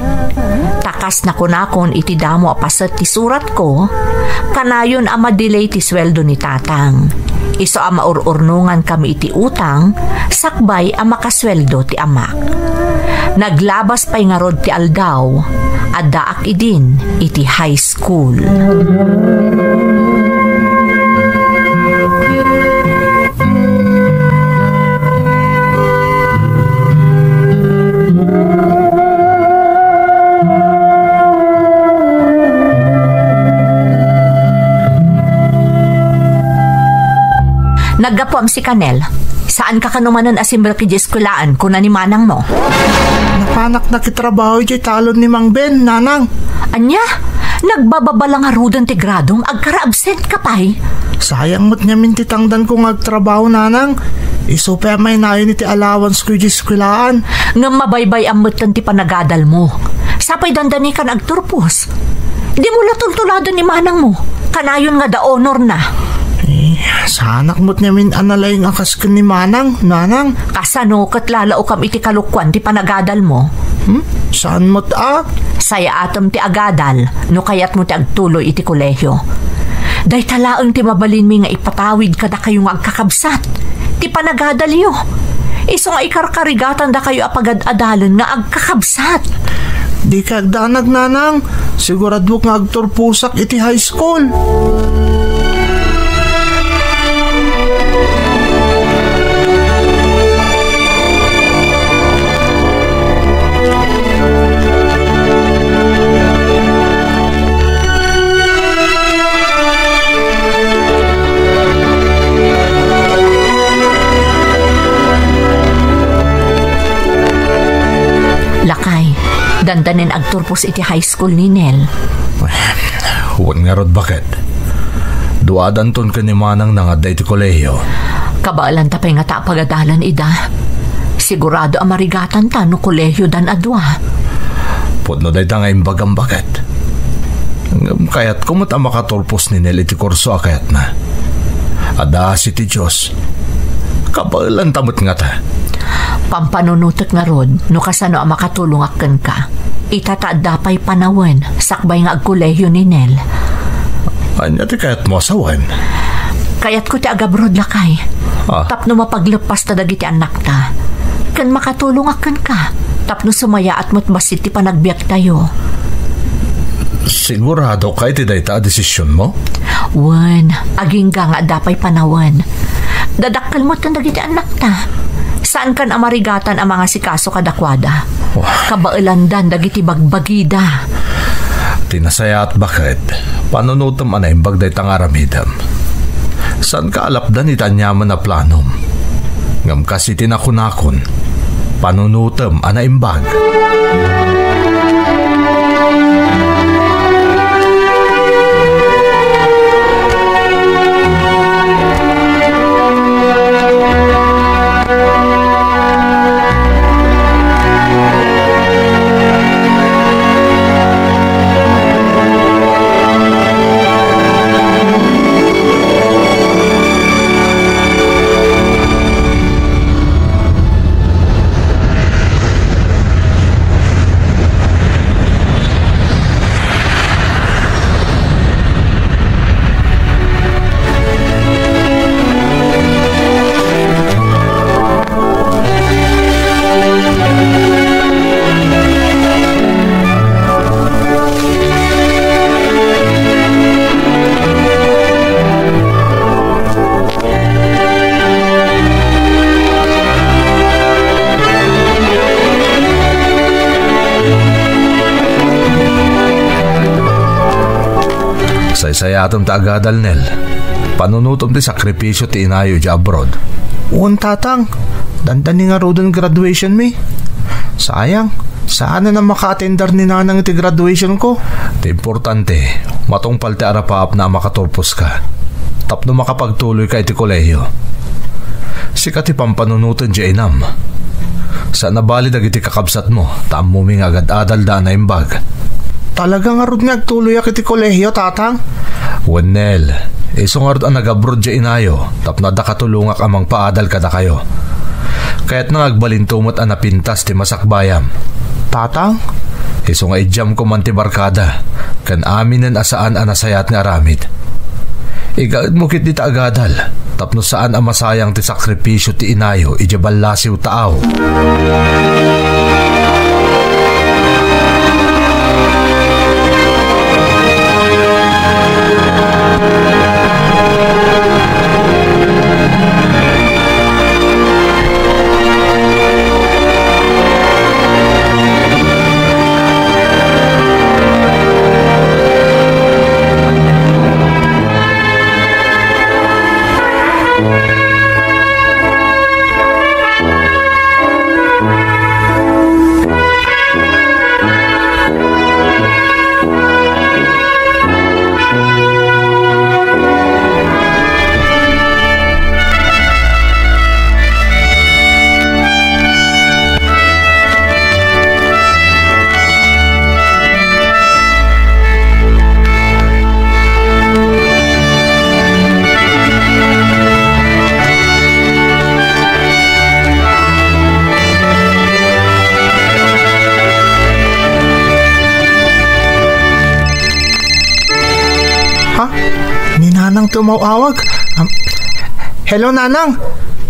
Ta kas nakunakon iti damo a paset ti suratko, kanayon a madelay ti sueldo ni tatang. Isu a maur-urnongankami iti utang, sakbay a makasueldo ti amak. Naglabas pay ngarud ti aldaw, addaak idin iti high school. Naggapuam sika, Nel. Saanka kano manen a simrek idiay eskuelaan, kuna ni manangmo. Napanak nakitrabaho idiay talon ni Mang Ben, Nanang. Ania? Nagbababa la ngaruden ti gradom, agkara-absent ka pay? Sayang met ngamin ti tangdanko nga agtrabaho, Nanang. Isu pay a mainayon iti allowance ko idiay eskuelaan. Ngem mabaybay-am metten ti panagadalmo. Sapay dandani kan agturpos. Dimo la tultuladen ni manangmo. Kanayon nga da honor na. Eh, saanak met ngamin a nalaing a kas ken ni manang, Nanang. Kasano ket lalaokam iti kalokuan ti panagadalmo? Hmm? Saan met a? Sayaatem ti agadal no kayatmo ti agtuloy iti kolehio. Dayta laeng ti mabalinmi nga ipatawid kadakayo nga agkakabsat ti panagadalyo. Isu nga ikarkarigatandakayo a pagad-adalen nga agkakabsat. Dika agdanag, Nanang. Siguradok nga agturposak iti high school. Lakay, Danen agturpos iti high school ni Nel. Wen ngarud, baket. Duadanton ken ni Manang nangadda iti kolehiyo. Kabaelanta pay ngata a pagadalan ida. Sigurado a marigatanta no kolehiodan a dua. Pudno dayta nga imbagam, baket. Ngem kayatko met a makaturpos ni Nel iti kurso a kayatna. Adda asi ti Dios. Kabaelanta met ngata. Pampanunotek ngarud no kasano a makatulongak kenka. Ita ta adda pay panawen sakbay nga agkolehiyo ni Nel. Ania ti kayatmo a sawen? Kayatko ti agabroad, lakay. Ah. Tapno mapagleppasta dagiti annakta. Ken makatulongak kenka. Tapno sumayaat met bassit ti panagbiagtayo. Siguradoka iti dayta a desisionmo? Wen, agingga nga adda pay panawen. Dadakkel met ken dagiti annakta. Saankan a marigatan a mangasikaso kadakuada. Wah. Kabaelandan dagiti bagbagida. Ti nasayaat, baket, panunotem a naimbag dayta nga aramidem. Saanka a lapdan iti aniaman a planom. Ngem kas iti nakunakon, panunotem a naimbag. Saysayatem ta agadal, Nel. Panunotem ti sakripisio ti inayo idiay abroad. Wen, Tatang. Dandani ngaruden graduation mi. Sayang, saanen a maka-attendar ni Nanang iti graduation ko. Ti importante, matungpal ti arapaapna a makaturposka. Tapno makapagtuloyka iti kolehiyo. Sika ti pampanunoten diay inam. Saan a bali dagiti kakabsatmo, ta ammomi nga agad-adalda a naimbag. Talaga ngarud nga agtuloyak iti kolehiyo, Tatang? Wen, Nel, isu ngarud a nagabroad diay inayo, tapno adda katulongak a mangpaadal kadakayo. Kayatna nga agbalinto met a napintas ti masakbayam. Tatang? Isu nga idiamko man ti barkada, ken aminen a saan a nasayaat nga aramid. Igaedmo ketdi ta agadal, tapno saan a masayang ti sakripisio ti inayo idiay ballasiw taaw. Ha? Ni Nanang ti umaw-awag? Am, hello, Nanang!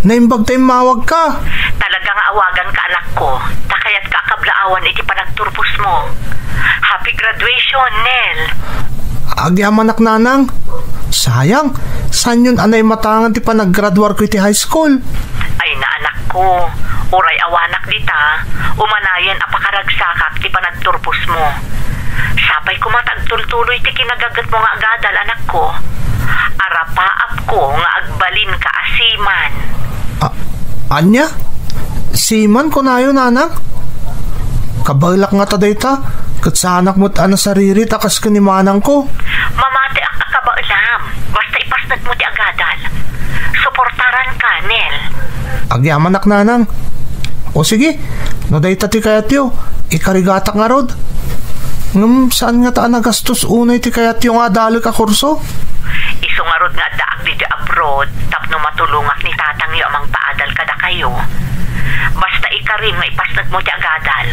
Naimbag ta immawagka! Talaga nga awaganka, anakko, ta kayatka a kablaawan iti panagturposmo. Happy graduation, Nel! Agyamanak, Nanang. Sayang, saanyon a naimatangan ti panaggraduarko iti high school. Ay, naanak ko, uray awanak dita, umanayen a pakaragsakak ti panagturposmo. Sapay koma ta agtultuloy ti kinagagetmo nga agadal, anakko. Arapaapko nga agbalinka a seaman. A-, ania? Seaman kunayo, Nanang? Kabaelak ngata dayta, ket saanak met a nasaririt a kas ken ni manangko. Mamatiak a kabaelam, basta ipasnekmo ti agadal. Suportaranka, Nel. Agyamanak, nanang. O sige, no dayta ti kayatyo, ikarigatak ngarud. Ngem saan ngata a nagastos unay ti kayatyo nga adalek a kurso? Isu ngarud nga addaak ditoy abroad tapno matulongak ni tatangyo a mangpaadal kadakayo. Basta ikarim nga ipasnekmo ti agadal.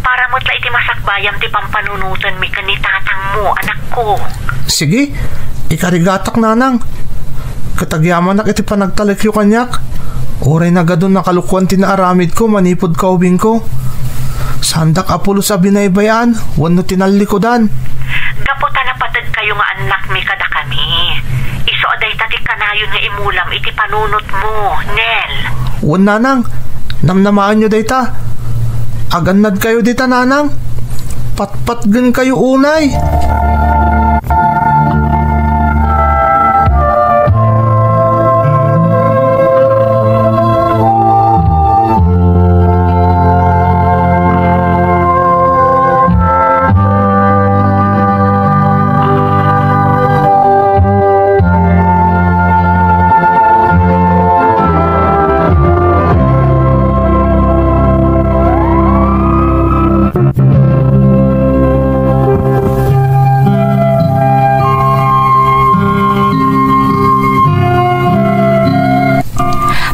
Para met la iti masakbayam ti pampanunotenmi ken ni tatangmo, anakko. Sige, ikarigatak, nanang. Ket agyamanak iti panagtalekyo kaniak. Uray nagadun a kalokuan ti naaramidko manipud kaubingko. Saandak a pulos a binaybay-an wenno tinallikudan. Gapu ta napateg kayo nga annakmi kadakami. Isu a dayta ti kanayon nga imulam iti panunotmo, Nel. Wen, nanang, namnamaenyo dayta. Agannadkayo dita, nanang. Patpatgenkayo unay.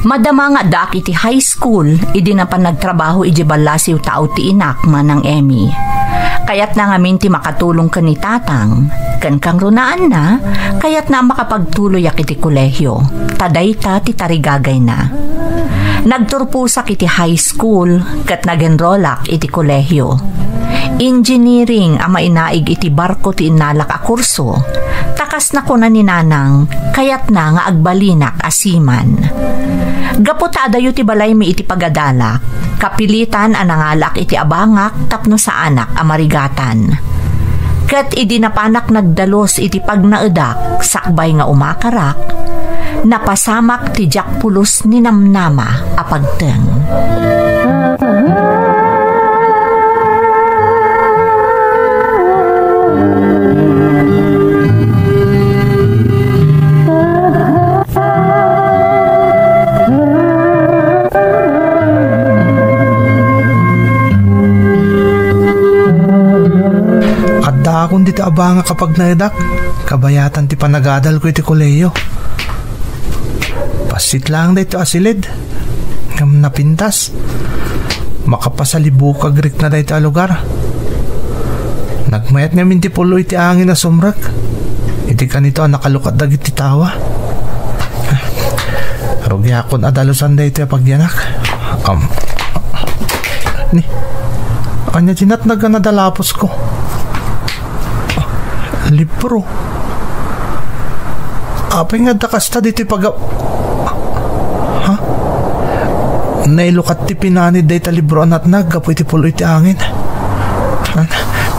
Madama nga addaak iti high school idi napan nagtrabaho idiay ballasiw tao ti inak, Manang Emmy. Kayatna ngamin ti makatulong ken ni Tatang, ken kangrunaanna, kayatna a makapagtuloyak iti kolehio, ta dayta ti tarigagayna. Nagturposak iti high school ket nag-enrollak iti kolehio. Engineering a mainaig iti barko ti innalak a kurso, ta kas nakuna ni Nanang, kayatna nga agbalinak a seaman. Gapu ta adayo ti balaymi iti pagadalak, kapilitan a nangalaak iti abangak tapno saanak a marigatan. Ket idi napanak nagdalus iti pagnaedak sakbay nga umakarak, napasamak ti diak pulos ni namnama a pagteng. Addaakon dita abangak a pagnaedak, kabayatan ti panagadalko iti kolehio. Passit laeng daytoy a silid, ngem napintas. Makapasalibukag rikna daytoy a lugar. Nagmayat ngamin ti pul-oy ti angin a sumrek iti kanito a nakalukat dagiti tawa. Rugiakon a dalusan daytoy a pagyanak. Am, ni, ania ti natnag a nadalaposko? Libro. Apay nga adda kasta ditoy paga-, ha? Nailukat ti pinanid dayta libro a natnag gapu iti pul-oy ti angin. An-,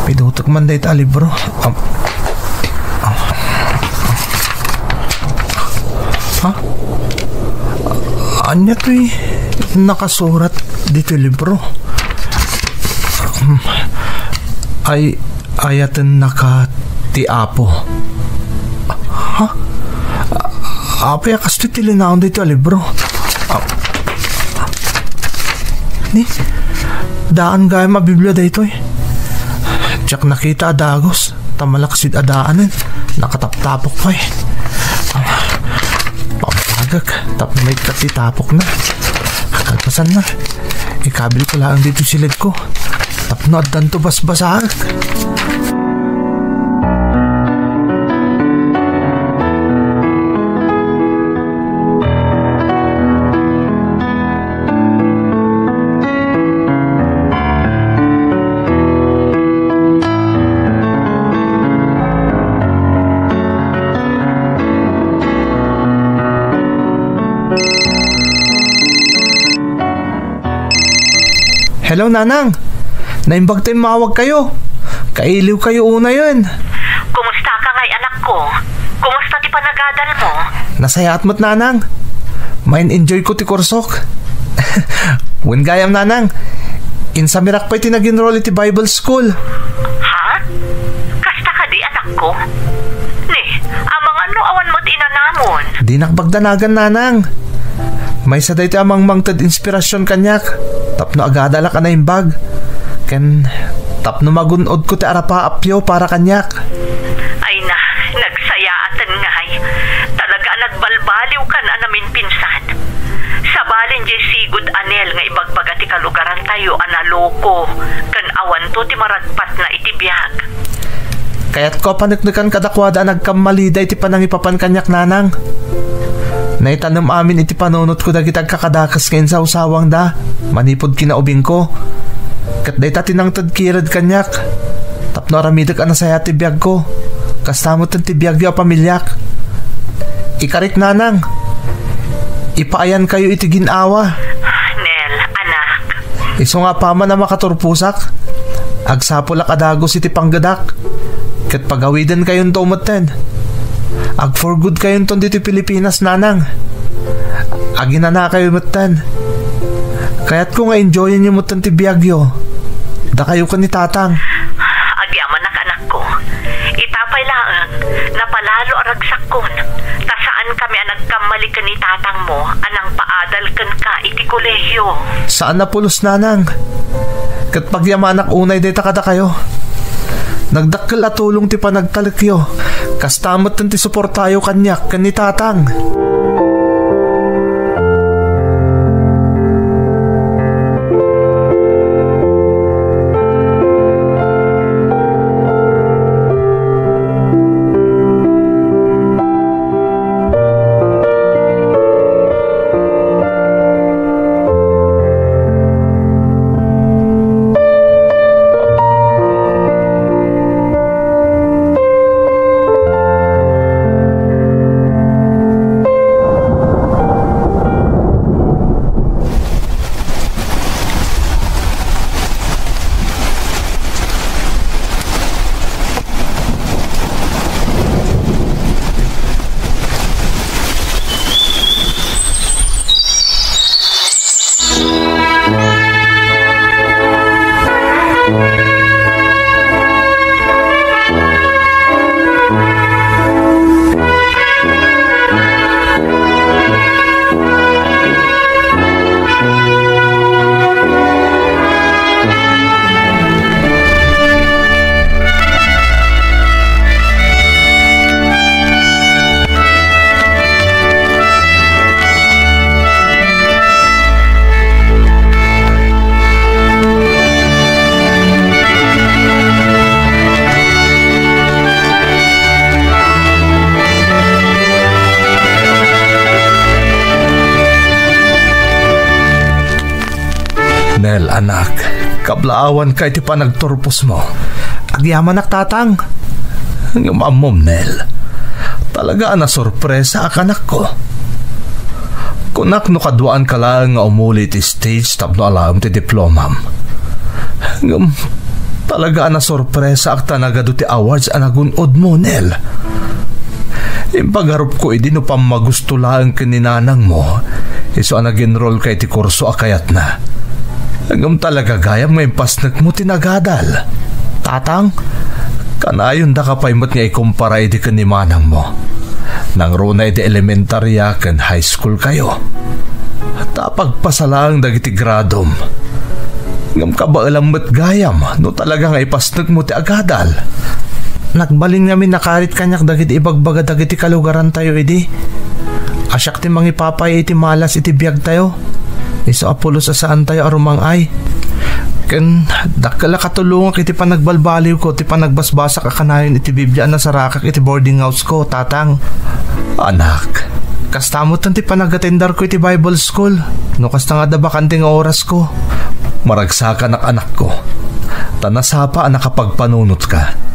pidutek man dayta a libro. Am-, am-, ha? Ania toy nakasurat ditoy libro? Ay, ayatennaka ti Apo. Ha? Apay a kastoy ti linaon daytoy a libro? Ah. Ni, daan gayam a Biblia daytoy. Diak nakita a dagus, ta malaksid a daanen. Nakataptapok pay. Ah, pamagak, tapno maikkat ti tapokna. Kalpasanna, ikabilko laeng ditoy silidko. Tapno addanto basbasaek. Hello, Nanang. Naimbag ta immawagkayo. Kailiwkayo unayen. Kumusta ka ngay, anakko? Kumusta ti panagadalmo? Nasayaat met, Nanang. Main-enjoyko ti kursok. Wen gayam, Nanang. Insamirak pay ti nag-enroll iti Bible school. Ha? Kasta kadi, anakko? Ni, amangan no awan met inanamon. Dinak pagdanagan, nanang. Maysa daytoy a mangmangted inspirasyon kaniak tapno agadalak a naimbag ken tapno magun-odko ti arapaapyo para kaniak. Ay na, nagsayaaten ngay. Talaga a nagbalbaliwkan a naminpinsan. Sabalin diay sigud a Nel nga ibagbaga ti kalugarantayo a naloko ken awanto ti maragpatna iti biag. Kayatko a paneknekan kadakuada a nagkammalida iti panangipapan kaniak, nanang. Naitanem amin iti panunotko dagiti agkakadakes nga insawsawangda manipud kinaubingko. Ket dayta ti nangted kired kaniak tapno aramidek a nasayaat ti biagko. Kasta met ti biagyo a pamiliak. Ikarik, nanang. Ipaayankayo iti gin-awa. Nel, anak. Isu nga apaman a makaturposak, agsapulak a dagus iti panggedak, ket pagawidenkayonto metten. Ag-for-good kayonton ditoy Pilipinas, nanang. Aginanakayo metten. Kayatko nga enjoyenyo metten ti biagyo. Dakayo ken ni tatang. Agyamanak, anakko. Ita pay laeng, napalalo a ragsakkon, ta saankami a nagkammali ken ni tatangmo a nangpaadal kenka iti kolehio. Saan a pulos, nanang. Ket pagyamanak unay dayta kadakayo. Nagdakkel a tulong ti panagtalekyo. Kasta metten ti suportayo kaniak ken ni tatang. Nel, anak, kablaawanka iti panagturposmo. Agyamanak, tatang. Ngem ammom, Nel, talaga a nasorpresaak, anakko. Kunak no kaduaanka laeng nga umuli iti stage tapno alaem ti diplomam. Ngem talaga a nasorpresaak ta nagadu ti awards a nagun-odmo, Nel. Impagarupko idi no pammagusto laeng ken ni nanangmo, isu a nag-enrollka iti kurso a kayatna. Ngem talaga gayam nga impasnekmo ti nagadal. Tatang, kanayondaka pay met nga ikumpara idi ken ni manangmo. Nangruna idi elementaria ken high school kayo. Ta pagpasa laeng dagiti gradom. Ngem kabaelam met gayam no talaga nga ipasnekmo ti agadal. Nagbalin ngamin nakarit kaniak dagiti ibagbaga dagiti kalugarantayo idi. A siak ti mangipapay iti malas iti biagtayo. Isu a pulos a saantayo a rumang-ay. Ken dakkel a katulongak iti panagbalbaliwko ti panagbasbasak a kanayon iti Biblia a nasarakak iti boarding house ko, tatang. Anak. Kasta met ti panagatendarko iti Bible school. No kasta nga adda bakante nga orasko. Maragsakanak, anakko. Ta nasapa a nakapagpanunotka.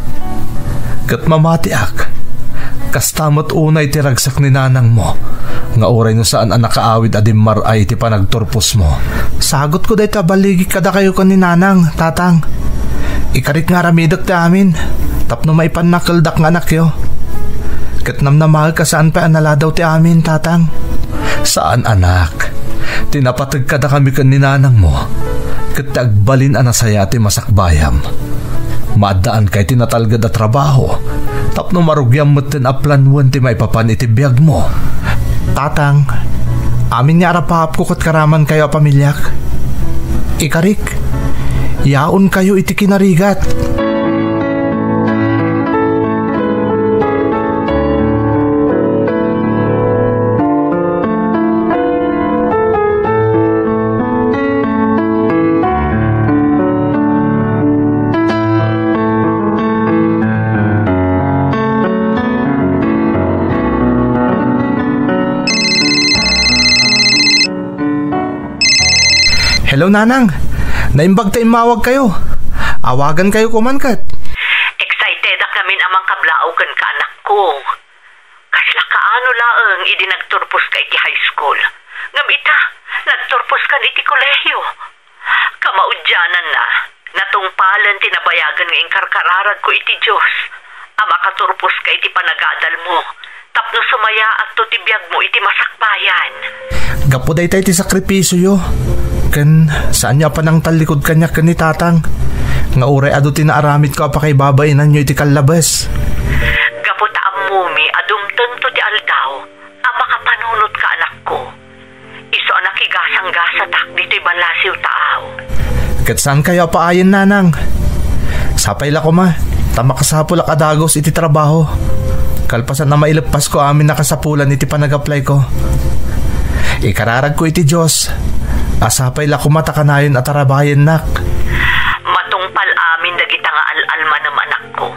Ket mamatiak, kasta met unay ti ragsak ni nanangmo, nga uray no saan a nakaawid a dimmar-ay iti panagturposmo. Sagutko dayta a baligi kadakayo ken ni nanang, tatang. Ikarik nga aramidek ti amin, tapno maipannakeldak nga anakyo. Ket namnamaek a saan pay a naladaw ti amin, tatang. Saan, anak. Ti napateg kadakami ken ni nanangmo, ket ti agbalin a nasayaat ti masakbayam. Maaddaanka iti natalged a trabaho tapno marugiam metten a planoen ti maipapan iti biagmo. Tatang, amin nga arapaapko ket karamankayo a pamiliak. Ikarik, yaonkayo iti kinarigat. Hello, Nanang. Naimbag ta immawagkayo. Awagankayo koman ket. Excited-ak ngamin a mangkablaawka, anakko. Kasla kaano laeng idi nagturposka iti high school. Ngem ita, nagturposkan iti kolehiyo. Kamaudiananna, natungpalen ti nabayagen nga inkarkararagko iti Dios a makaturposka iti panagadalmo tapno sumayaatto ti biagmo iti masakbayan. Gapu dayta iti sakripisioyo, ken saanyo a panangtallikud kaniak ken ni Tatang, nga uray adu ti naaramidko a pakaibabainanyo iti kallabes. Gapu ta ammomi a dumtengto ti aldaw a makapanunotka, anakko. Isu a nakigasanggasatak ditoy ballasiw taaw. Ket saankayo a paayen, Nanang. Sapay la koma, ta makasapulak a dagus iti trabaho. Kalpasan a maileppasko amin a kasapulan iti panag-applyko. Ikararagko iti Dios a sapay la koma ta kanayon a tarabayennak. Matungpal amin dagita nga al-almanem, anakko.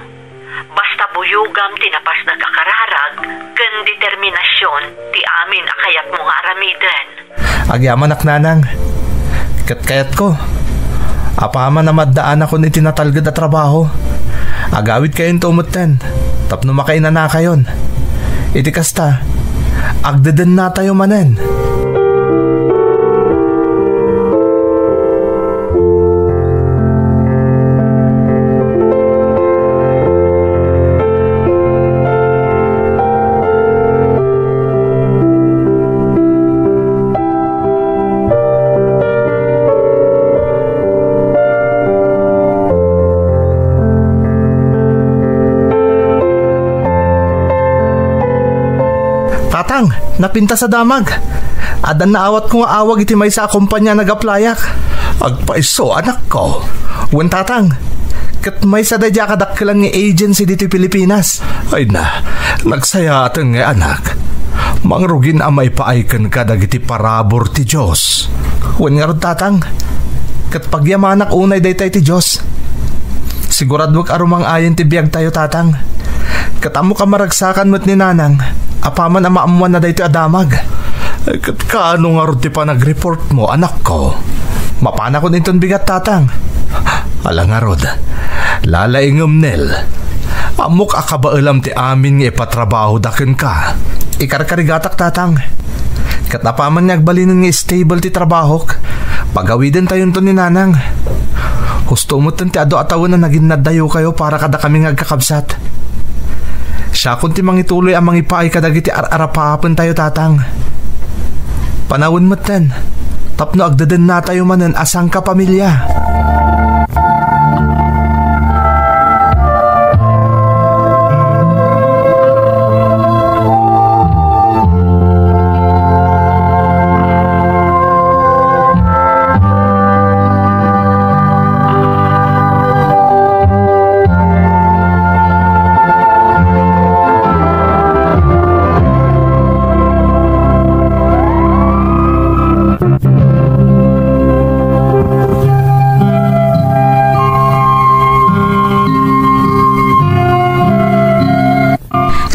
Basta buyogam ti napasnek a kararag ken determinasion ti amin a kayatmo nga aramiden. Agyamanak, Nanang. Ket kayatko, apaman a maddaanakon iti natalged a trabaho, agawidkayonto metten tapno makainanakayon. Iti kasta, agdedennatayo manen. Tatang, napintas a damag. Addan naawatko nga awag iti maysa a kompania a nag-applyak. Agpaiso, anakko. Wen, Tatang, ket maysa daydiay a kadakkelan nga agency ditoy Pilipinas. Ay na, nagsayaaten ngay, anak. Mangrugin a maipaay kenka dagiti parabur ti Dios. Wen ngarud, Tatang, ket pagyamanak unay dayta iti Dios. Siguraduek a rumang-ayen ti biagtayo, Tatang. Ket ammok a maragsakan met ni Nanang apaman a maammoanna daytoy a damag. Ket kaano ngarud ti panagreportmo, anakko? Mapanakon inton bigat, Tatang. Ala ngarud, lalaingem, Nel. Ammok a kabaelam ti amin nga ipatrabahoda kenka. Ikarkarigatak, Tatang. Ket apaman nga agbalinen nga stable ti trabahok, pagawidentayonto ni Nanang. Husto metten ti adu a tawen a naginnaddayokayo para kadakami nga agkakabsat. Siakon ti mangituloy a mangipaay kadagiti ar-arapaapentayo, Tatang. Panawen metten tapno agdedennatayo manen a sangkapamilya.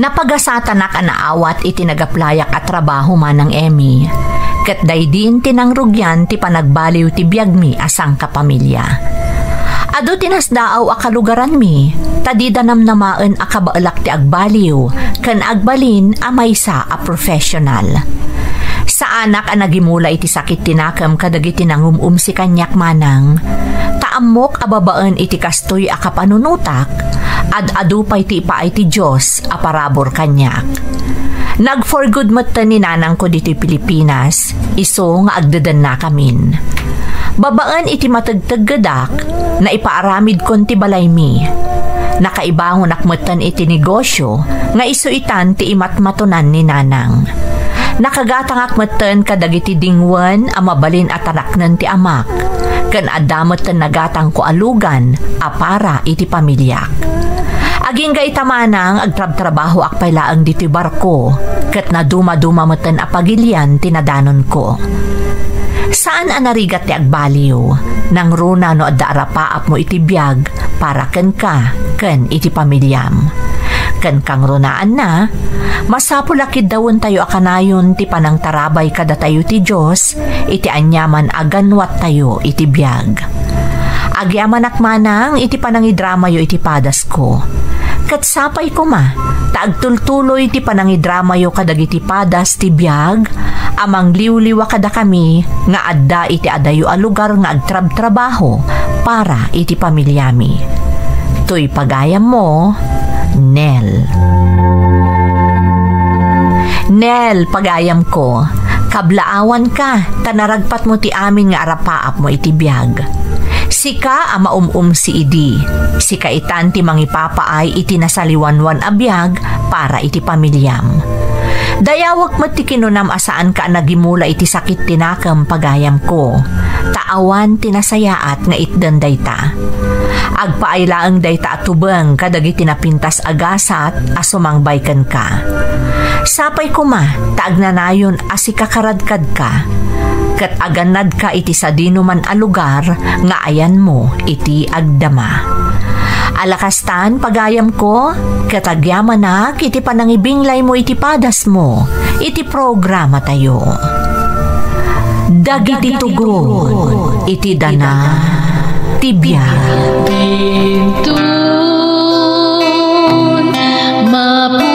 Napagasatanak a naawat iti nagaplayak a trabaho, Manang Emmy. Ket daydin ti nangrugian ti panagbaliw ti biagmi a sangkapamilya. Adu ti nasdaaw a kalugaranmi, ta dida namnamaen a kabaelak ti agbaliw ken agbalin a maysa a professional. Saanak a nagimula iti sakit ti nakem kadagiti nangum-umsi kaniak, Manang, ta ammok a babaen iti kastoy a kapanunotak, ad-adu pay ti ipaay ti Dios a parabur kaniak. Nag-for good metten ni nanangko ditoy Pilipinas, isu nga agdedennakamin. Babaen iti mategteggedak, naipaaramidkon ti balaymi. Nakaibangonak metten iti negosio nga isu itan ti imatmatonan ni Nanang. Nakagatangak metten kadagiti dingwen a mabalin a talaknen ti amak, ken adda metten nagatangko a lugan a para iti pamiliak. Agingga ita manang, agtrabtrabahoak pay laeng ditoy barko, ket nadumaduma metten a pagilian ti nadanonko. Saan a narigat ti agbaliw, nangruna no adda arapaapmo iti biag para kenka ken iti pamiliam. Ken kangrunaanna, masapul a kiddawentayo a kanayon ti panangtarabay kadatayo ti Dios iti aniaman a ganwattayo iti biag. Agyamanak manang iti panangidramayo iti padasko. Ket sapay koma ta agtultuloy ti panangidramayo kadagiti padas ti biag a mangliwliwa kadakami nga adda iti adayo a lugar nga agtrabtrabaho para iti pamiliami. Toy pagayammo, Nel. Nel, pagayamko, kablaawanka, ta naragpatmo ti amin nga arapaapmo iti biag. Sika a maum-umsi idi, sika itan ti mangipapaay iti nasaliwanwan a biag para iti pamiliam. Dayawek met ti kinunam a saanka a nagimula iti sakit ti nakem, pagayamko, ta awan ti nasayaat nga itden dayta. Agpaay laeng dayta a tubeng kadagiti napintas a gasat a sumangbay kenka. Sapay koma ta agnanayon a sikakaradkadka, ket agannadka iti sadinoman a lugar nga ayanmo iti agdama. Alakastan, pagayamko, ket agyamanak iti panangibinglaymo iti padasmo iti programatayo. Dagiti tugon iti dana ti biag. Dintun, mapu-